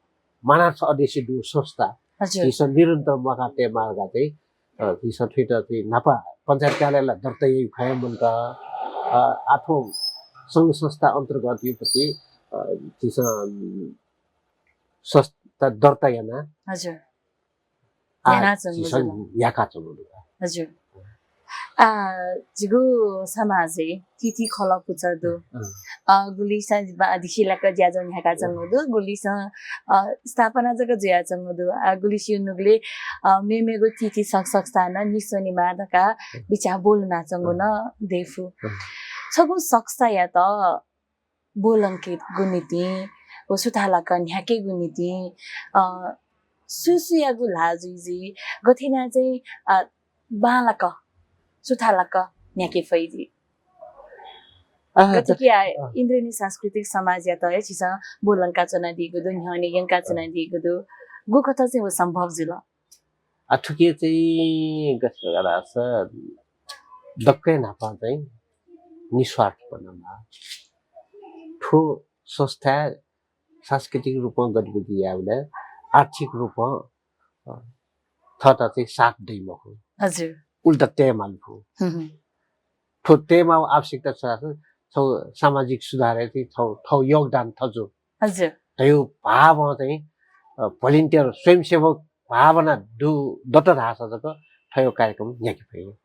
मानार्थ अध्यक्ष दु संस्था। हजुर। झीसं निरन्तर म्वाका तये मार्ग चाहिँ, अ, झीसं थ्वयात चाहिँ न्हापा पञ्चायत कार्यालय दर्ता याइ खया मन्त। अ, आ थ्व संघ संस्था अन्तर्गत युपति, अ, झीसं संस्था दर्ता याना। हजुर। आ, यानाच्वंगु झीसं जुल। याकाच्वंगु जुल। हजुर। आ, जिगु समाजय् थीथी खलः पुचः दु। अँ। अ, गुलिसं बा-, दिसिलाक ज्याझ्वः न्ह्याकाच्वंगु दु, गुलिसं, अ, स्थापना जक जुयाच्वंगु दु। आ, गुलिसिया नुगलय्, अ, मेमेगु थीथी संघ संस्थां नं निस्वनेमाः धकाः बिचाः ब्वलुनाच्वंगु नं दयेफु। अँ। छगू संस्थायात ब्वलंकेगु निंतिं व सुथांलाक न्ह्याकेगु निंतिं, अ, सुसुयागु ल्हाः जुइ जुइ, गथे यानाः चाहिँ, अ, बांलाक सुथांलाक न्ह्याके फइ जुइ? अ, गथे कि, अ, अ। इन्द्रेणी सांस्कृतिक समाजयात हे झीसं ब्वलंका च्वनादीगु दु, न्ह्यःने यंका च्वनादीगु दु, गुकथं चाहिँ व सम्भव जुल? आ, थुकी चाहिँ गथे धाःसा दक्वय् न्हापां चाहिँ निस्वार्थपना माः। थ्व संस्थाय् सांस्कृतिक रूपं गतिविधि यायेबलय् आर्थिक रूपं, अ, थःत चाहिँ साथ दइ मखु। हजुर। उल्टा तये माल फु। हम्म। थ्व तयेमाःगु आवश्यकता छु धाःसा थ्व सामाजिक सुधारय् चाहिँ थ्व, थ्व योगदान थजु। हजुर। थ्व भावं चाहिँ, अ, volunteer स्वयंसेवक भावना दु, दत धाःसा जक थ्व कार्यक्रम न्ह्याके फइ।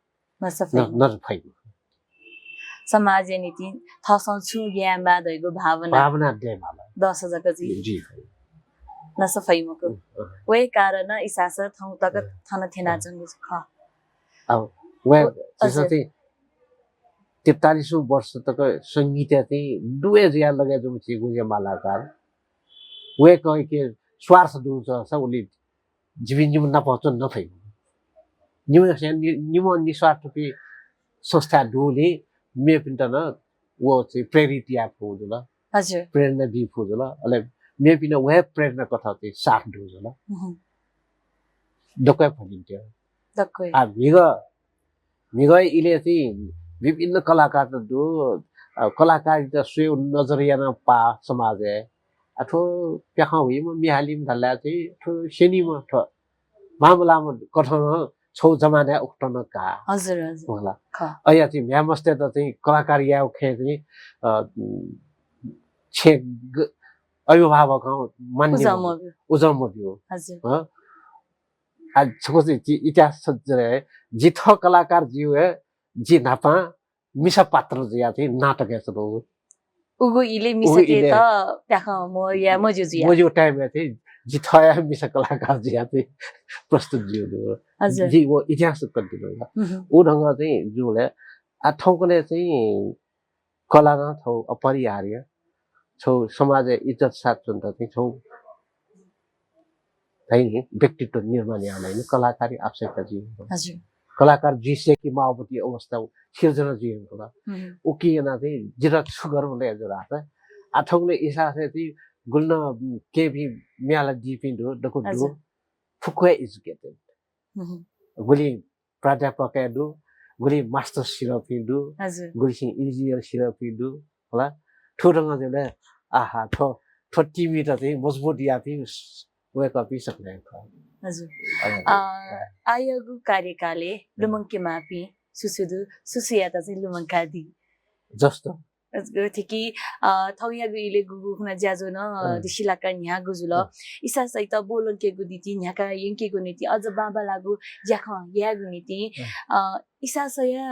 नसा फइ। न, नसा फइ। समाजया निंतिं थःसं छुं यायेमाः धइगु भावना भावना दयेमाल। दःसा जक जुइ। जुइ फइ। नसा फइ मखु। अँ, अँ। वय् कारण इसास थौं तक अँ। थन थ्यनाच्वंगु खः। अब वय् अ, झीसं हजुर। चाहिँ त्रितालिसौँ वर्ष तक संगीतय् चाहिँ दुवय् जुयाः लगे जूम्ह झीगु जे मालाकार। वय्कःके स्वार्थ दुगु जूसा उलि जिपिं निम्ह नाप च्वने नफइ। निम्ह, नि-, निम्ह निस्वार्थपी संस्था दुगुलिं मेपिन्त नं व चाहिँ प्रेरित याये फु जुल। हजुर। प्रेरणा बी फु जुल। अले मेपिं नं वहे प्रेरणा कथं चाहिँ साथ दु जुल। हम्म। दक्वय् भनिन्थ्यो। दक्वय्। आ, म्हिगः म्हिगः इलय् चाहिँ विभिन्न कलाकार त दु, अ, कलाकारिता स्वयेगु नजर याना पाः समाजय्। आ, थ्व प्याखं हुइम्ह, म्ये हालिम्ह धाःसा चाहिँ थ्व स्यनीम्ह, थ्व मामलाम्ह कथं छगू जमानाय् उकथं का। हजुर, हजुर। होला। खः। अया चाहिँ म्ह्याय् मस्तय्त चाहिँ कलाकार यायेगु खँय् चाहिँ, अ, छेँ ग-, अभिभावकं मान्य उजं मब्यू। मब्यू। उजं मब्यू। हजुर। हँ? आ, छकू चाहिँ जि इतिहास छ जरे, जि थः कलाकार जि हे, जि न्हापां मिसा पात्र जुयाः चाहिँ नाटक यानाच्वनागु। उगु इले उगु मिसाके इले त प्याखं मया मज्यू जुया। मज्यू time या चाहिँ जि थया मिसा कलाकार जुया चाहिँ प्रस्तुत जुया दु। हजुर। जि व इतिहास continue या। उ ढंग चाहिँ जुले आ थौंकन्हय् चाहिँ कला नं थौ अपरिहार्य। छौ समाजय् इज्जत साथ च्वनेत चाहिँ छौ है नि व्यक्तित्व निर्माण याना है नि कलाकारी आवश्यकता जुइ। हजुर। कलाकार जुइसे कि माओपति अवस्था सिर्जना जुइ। उकी याना चाहिँ जिरा छु गर्नु ले हजुर। आ थौंकन्हय् इसासे चाहिँ गुल्न केबी म्याला दिपिं दु, दकु दु। हजुर। फुक्क educated। गुलि प्राध्यापक दु, गुलि masters सिरपिं दु, हजुर। गुलिसिं engineer सिरपिं दु, होला। थ्व ढंग जुले आहा, थ्व, थ्व team त चाहिँ मजबुत यापिं वय्कःपिं सकलें खः। हजुर। अ, आयगु कार्यकालय् लुमंके माःपिं सुसु दु, सुसुयात चाहिँ लुमंकादी। जस्तो? थेकी, अ, थौंयागु इले गुगु खुना ज्याझ्वः नं, अ, दिसिलाका न्ह्यागु जुल। इसासयात ब्वलंकेगु निंतिं, न्ह्याका यंकेगु निंतिं, अझ बांबांलाःगु ज्याखँ यायेगु निंतिं, अ, इसासया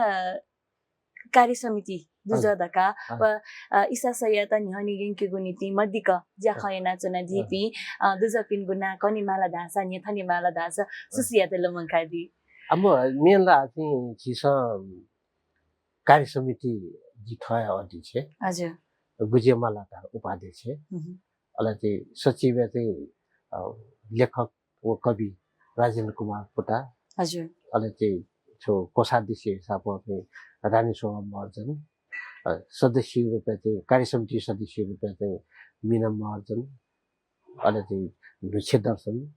कार्य समिति दुजः धकाः व, अ, इसासयात न्ह्यःने यंकेगु निंतिं मदिक्क ज्याखँ यानाच्वनादीपिं, अ, दुजःपिनिगु नां कनेमाल धाःसा, न्ह्यथनेमाल धाःसा, सुसुयात लुमंकादी। अब मेन ला चाहिँ झीसं कार्य समिति जि थः अध्यक्ष। हजुर। गुजिया मालाकार उपाध्यक्ष। अले चाहिँ सचिवय् चाहिँ, अ, लेखक व कवि राजेन्द्र कुमार पोता। हजुर। अले चाहिँ छौ कोषाध्यक्ष हिसाबं चाहिँ रानी शोभा महर्जन। अ, सदस्य रूपय् चाहिँ कार्य समिति सदस्य रूपय् चाहिँ मिना महर्जन। अले चाहिँ नुछे दर्शन,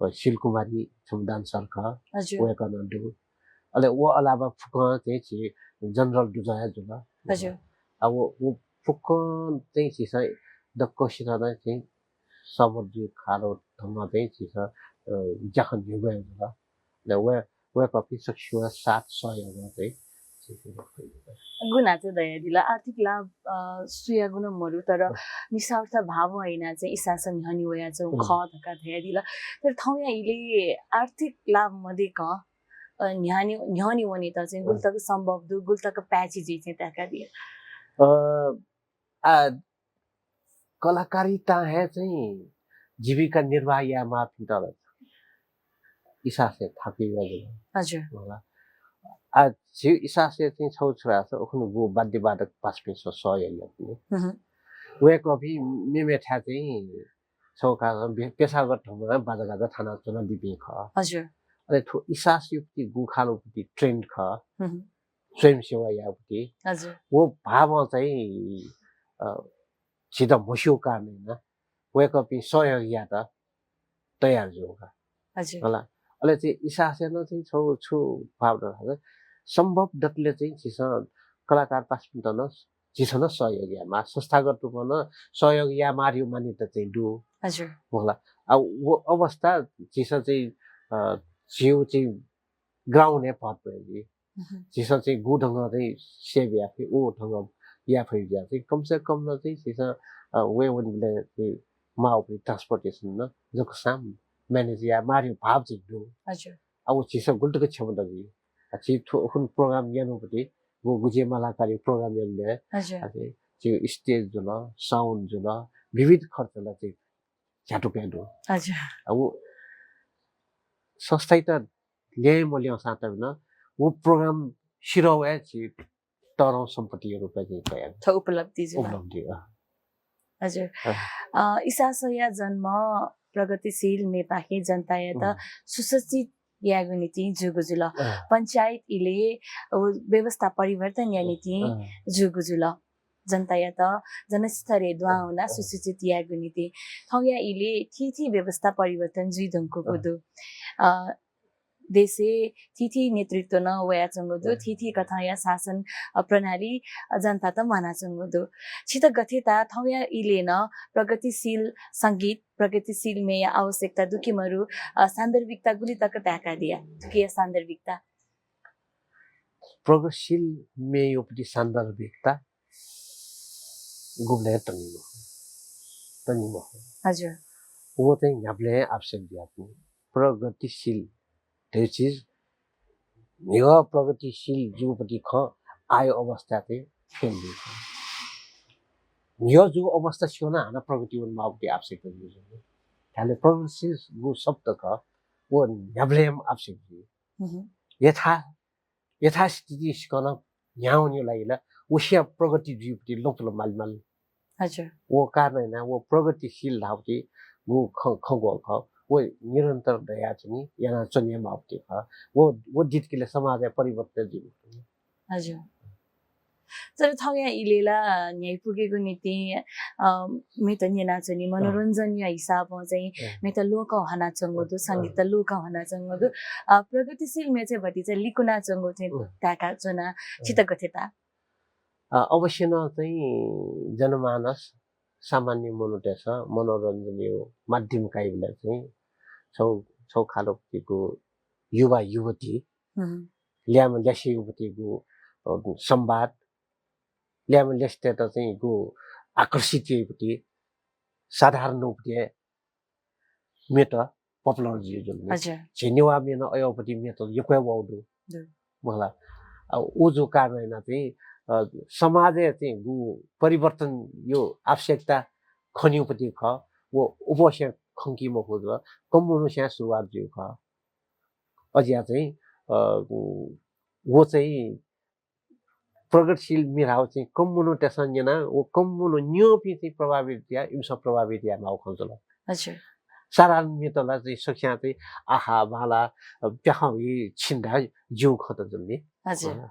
अ, सिलकुमारी छम्ह dancer खः, हजुर। वय्कः नं दु। अले व अलावा फुक्कं चाहिँ झी general दुजः हे जुल। हजुर। आ व, व फुक्कं चाहिँ झीसं दक्वसित नं चाहिँ सहमत जुइ खालो ढंगं चाहिँ झीसं, अ, ज्याखँ न्ह्यब्वये जुल। अले व वय्कःपिं सकसिनं साथ सहयोगं चाहिँ गु न्हाचः धयादिल, आर्थिक लाभ, अ, सुयागु नं मरु, तर निस्वार्थ भावं याना चाहिँ इसासं न्ह्यःने वयाच्वंगु खः धकाः धयादिल। तर थौंया इले आर्थिक लाभ मदय्कं, अ, न्ह्यःने, न्ह्यःने वनेत चाहिँ गुलि तक सम्भव दु, गुलि तक पाय्छि जुइ चाहिँ ताय्कादिया। अ, आ, कलाकारितां हे चाहिँ जीविका निर्वाह यायेमाःपिन्त ला इसासय् थाकुइ वये जुल। हजुर। होला। आ, झी इसासय् चाहिँ छौ छु धाःसा उखुन्हु गु वाद्यवादक पासापिन्सं सहयोग याःपिं। वय्कःपिं मेमेथाय् चाहिँ छौ का बे-, पेशागत ढंगं बाजागाजा थानाच्वनादीपिं खः। हजुर। अले थ्व इसासयापट्टि गुखालुपट्टि trend खः। स्वयंसेवा याःपट्टि। हजुर। व भावं चाहिँ, अ, झीत म्हस्यू कारणं याना वय्कःपिं सहयोग यायेत तयार जू का। हजुर। होला। अले चाहिँ इसासय् नं चाहिँ छौ छु भाव दु, सम्भव दतले चाहिँ झीसं कलाकार पासापिन्त नं झीसं नं सहयोग यायेमाः, संस्थागत रूपं नं सहयोग यायेमाः धइगु मान्यता चाहिँ दु। हजुर। होला। आ, व अवस्था झीसं चाहिँ, अ, झीगु चाहिँ ground हे भर जुइ। झीसं चाहिँ गु ढंगं चाहिँ सेवा याये फइ, व ढंगं याये फइ जुया चाहिँ कम से कम नं चाहिँ झीसं, अ, वये वनेबलय् चाहिँ माःगु transportation नं जकसां manage यायेमाः धइगु भाव चाहिँ दु। हजुर। आ, व झीसं गुलि तक क्षमता जुइ। आ, झी थ्व उखुन्हु program यानागु पति, गु गुजिया मालाकारया program यानागु। हजुर। आ, चाहिँ झी stage जुल, sound जुल, विविध खर्च ला चाहिँ झ्यातुक हे दु। हजुर। आ, व संस्थायात ल्यं मल्यंसां तबे नं व program सिधः वये झी तःधंगु सम्पत्तिया रूपय् चाहिँ कयागु। थ्व उपलब्धि जुल। उपलब्धि, अँ। हजुर। अँ। अ, इसासया जन्म प्रगतिशील म्येपाखें जनतायात सुसज्जित यायेगु निंतिं जूगु जुल। अँ। पञ्चायत इलय्, अ, व्यवस्था परिवर्तन यायेगु निंतिं जूगु जुल। जनतायात जनस्तरय् दुहां वनाः सुसज्जित यायेगु निंतिं। थौंया इलय् थीथी व्यवस्था परिवर्तन जुइ धुंकूगु दु। अ, देशय् थीथी नेतृत्व नं वयाच्वंगु दु, थीथी कथंया शासन, अ, प्रणाली, अ, जनतात म्वानाच्वंगु दु। छित गथे ताः, थौंया इलय् नं प्रगतिशील संगीत, प्रगतिशील म्येया आवश्यकता दु कि मरु, अ, सान्दर्भिकता गुलि तक ताय्कादिया? थुकिया सान्दर्भिकता? प्रगतिशील म्येयापट्टि सान्दर्भिकता गुबलें तंगु मखु, तंगु मखु। हजुर। व चाहिँ न्ह्याबलें आवश्यक जुयाच्वनी। प्रगतिशील धइगु चिज म्हिगः प्रगतिशील जूगुपट्टि खँ आःया अवस्था चाहिँ fail जुइ। न्ह्यः जूगु अवस्था सिकं हानं प्रगति वनेमाःगु आवश्यकता जुइ। धाःसा प्रगतिशील गु शब्द खः, व न्ह्याबलें आवश्यक जुइ। यथा यथास्थिति सिकं न्ह्यावनेगु लागि ला व सिया प्रगति जुइपति लँपुल माली माली। हजुर। व कारणं यानाः व प्रगतिशील धाःपति गु खँ खँ ग्वःगु खः, व निरन्तर दयाच्वनी, यानाच्वनेमाःपति खः। व व दितकिले समाजय् परिवर्तन जुइ। हजुर। तर थौंया इलय् ला न्ह्याइपुगेगु निंतिं, अ, मेत न्यनाच्वनी, मनोरञ्जनया हिसाबं चाहिँ मेत लोकं हनाच्वंगु दु, संगीत लोकं हनाच्वंगु दु। अ, प्रगतिशील मेचे भति चाहिँ लिकुनाच्वंगु चाहिँ ताकाच्वना। छित गथे ताः? अ, अवश्य नं चाहिँ जनमानस, सामान्य मनूतय्सं मनोरञ्जनया माध्यम काइबलय् चाहिँ छौ, छौ खालपतिगु युवा युवती, ल्याय्म्ह ल्यासेयापतिगु, अ, संवाद, ल्याय्म्ह ल्यासेतय्त चाहिँ गु आकर्षित याइपति, साधारण रूपति मेत popular जुइ जुल नि। हजुर। झी नेवाः मे नं अय्‌पति मेत यक्व हे वःगु दु। मला। अ, उ जूगु कारणं यानाः चाहिँ, अ, समाजय् चाहिँ गु परिवर्तनया आवश्यकता खनीपति खः, व उपस्या खंकी मखु जुल, कम मनूस्यां सुरुवात जुइगु खः। अज्या चाहिँ, अ, उ, व चाहिँ प्रगतिशील मे धाःगु चाहिँ कम मनूतय्सं न्यनाः व कम मनू न्यंपिं चाहिँ प्रभावित या, इमिसं प्रभावित यायेमाःगु खँ जुल। हजुर। साधारण मेत ला चाहिँ सकस्यां चाहिँ आहा, बांला, अ, प्याखं हुइ छिन्दा ज्यू खँ त जुल नि। हजुर। अ,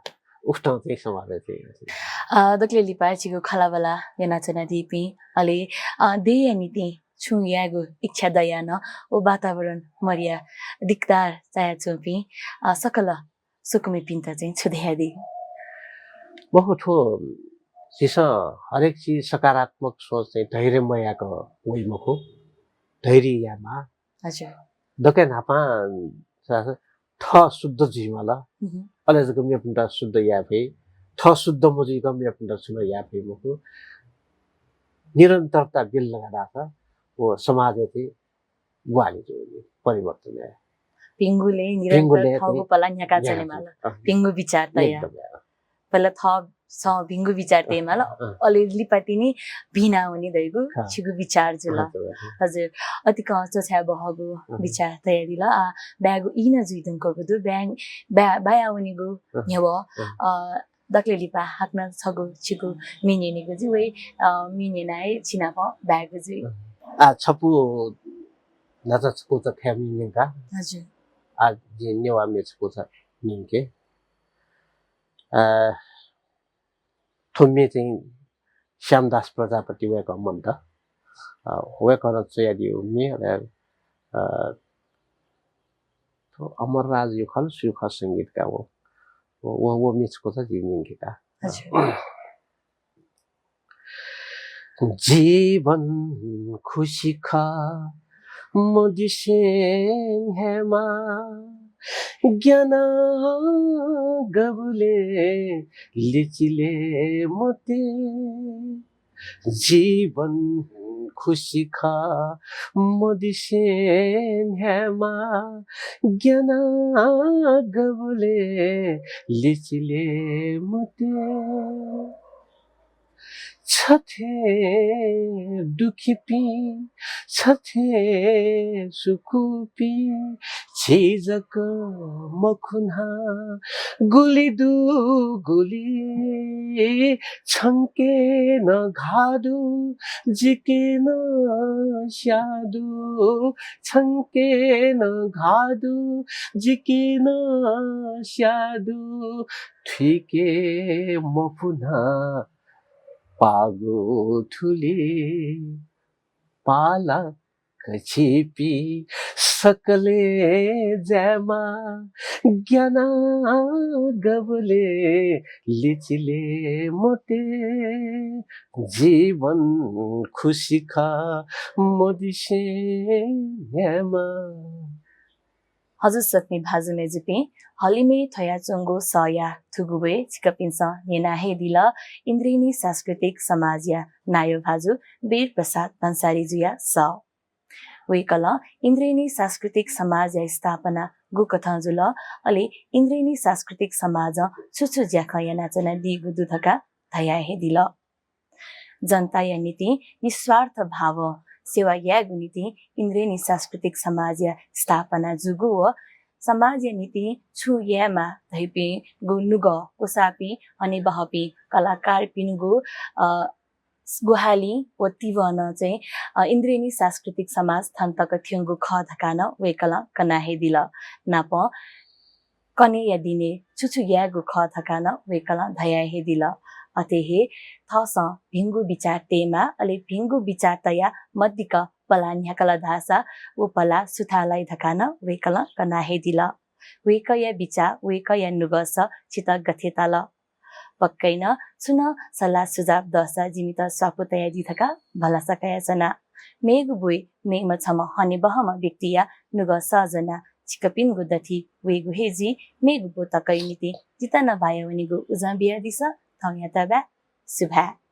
उकथं चाहिँ समाजय् चाहिँ। अ, दकले लिपा छिगु खँल्हाबल्हा न्यनाच्वनादीपिं, अले, अ, देय्‌या निंतिं छुं यायेगु इच्छा दयाः नं व वातावरण मर्या दिकदार चायाच्वंपिं, अ, सकल स्वकुमिपिन्त चाहिँ छु धयादी? मखु, थ्व झीसं हरेक चिज सकारात्मक सोच चाहिँ धैर्य मयाक वइ मखु, धैर्य यायेमाः। हजुर। दकले न्हापां थः शुद्ध जुइमाल, अले जक मेपिन्त शुद्ध याये फइ। थः शुद्ध मजुइक मेपिन्त छुं नं याये फइ मखु। निरन्तरता बिल धकाः धाःसा व समाजय् चाहिँ ग्वाहालि जुइ नि, परिवर्तन हे। भिंगुले निरन्तर भिंगुले थःगु पला न्ह्याका च्वनेमाल। अँ। भिंगु विचार तया। एकदम, अँ। पहिला थःसं भिंगु विचार तयेमाल, अँ। अले लिपा तिनि भिना वनी धइगु छिगु विचार जुल। हजुर, हजुर। हजुर, अतिकं च्वछाये बहःगु विचार तयादिल। आ, बाय्‌गु ई नं जुइ धुंकूगु दु, बाय्, बाय्, बाया वनीगु न्ह्यवः, अँ। अ, दकले लिपा हाकनं छगू छिगु म्ये न्यनेगु जुइ, वय्, अ, म्ये न्यनाः हे छिनाप बाय्‌गु जुइ। आ, छपु न्हाचा छकूचा थ्व म्ये न्यंका। हजुर। आ, जिं नेवाः म्ये छकूचा न्यंके। अ, थ्व म्ये चाहिँ श्यामदास प्रजापति वय्‌कः मन्त। अ, वय्‌कलं च्वयादीगु म्ये, अ, अ, थ्व अमरराजया खः ला सुया खः संगीतकार व, व, व, व म्ये छकूचा जिं न्यंके का। हजुर। जीवन खुसी खः मदिसें न्ह्यायेमाः, ग्यानाः गबुले लिचिले मते। जीवन खुसी खः मदिसें न्ह्यायेमाः, ग्यानाः गबुले लिचिले मते। छथें दुःखीपिं, छथें सुखूपिं, झी जक मखु न्हां, गुलि दु गुलि, छंके नं घाः दु, जिके नं स्याः दु, छंके नं घाः दु, जिके नं स्याः दु, थुइके मफु न्हां पागु थुलि। पालक छिपिं सकलें ज्यायेमाः, ग्यानाः गबुले लिचिले मते। जीवन खुसी खः मदिसें न्ह्यायेमाः। हजुर स्वकुमि भाजु मय्‌जुपिं, हलिमय् थ्वयाच्वंगु सःया थुगु ब्वय् छिकपिन्सं न्यना हे दिल, इन्द्रेणी सांस्कृतिक समाजया नायः भाजु वीर प्रसाद भन्सारीजुया सः। वय्‌कलं इन्द्रेणी सांस्कृतिक समाजया स्थापना गुकथं जुल, अले इन्द्रेणी सांस्कृतिक समाजं छु छु ज्याखँ यानाच्वनादीगु दु धकाः धया हे दिल। जनताया निंतिं निस्वार्थ भावं सेवा यायेगु निंतिं इन्द्रेणी सांस्कृतिक समाजया स्थापना जूगु व समाजया निंतिं छु यायेमाः धइपिंगु नुगः क्वसाःपिं हनेबहःपिं कलाकारपिनिगु, अ, ग्वाहालिं व तिबलं चाहिँ, अ, इन्द्रेणी सांस्कृतिक समाज थन तक थ्यंगु खः धकाः नं वय्कलं कना हे दिल। नापं कन्हय्या दिनय् छु छु यायेगु खः धकाः नं वय्कलं धया हे दिल। अथे हे थःसं भिंगु बिचाः तयेमाः, अले भिंगु बिचाः तयाः मदिक्क पलाः न्ह्याकल धाःसा व पलाः सुथाः लाइ धकाः नं वय्कलं कना हे दिल। वय्कःया बिचाः, वय्कःया नुगःसः छितः गथे ताल? पक्कै नं छुं नं सल्लाह सुझाव दःसा जिमित स्वापू तयादी धकाः भलसा कयाच्वना। मेगु ब्वय् मेम्ह छम्ह हनेबहःम्ह व्यक्तिया नुगः सः ज्वनाः छिकपिनिगु दथुइ वयेगु हे जुइ। मेगु ब्व तकया निंतिं जितः नं बाया वनेगु उजं बियादिसँ। थौंयात बाय्। सुभाय्।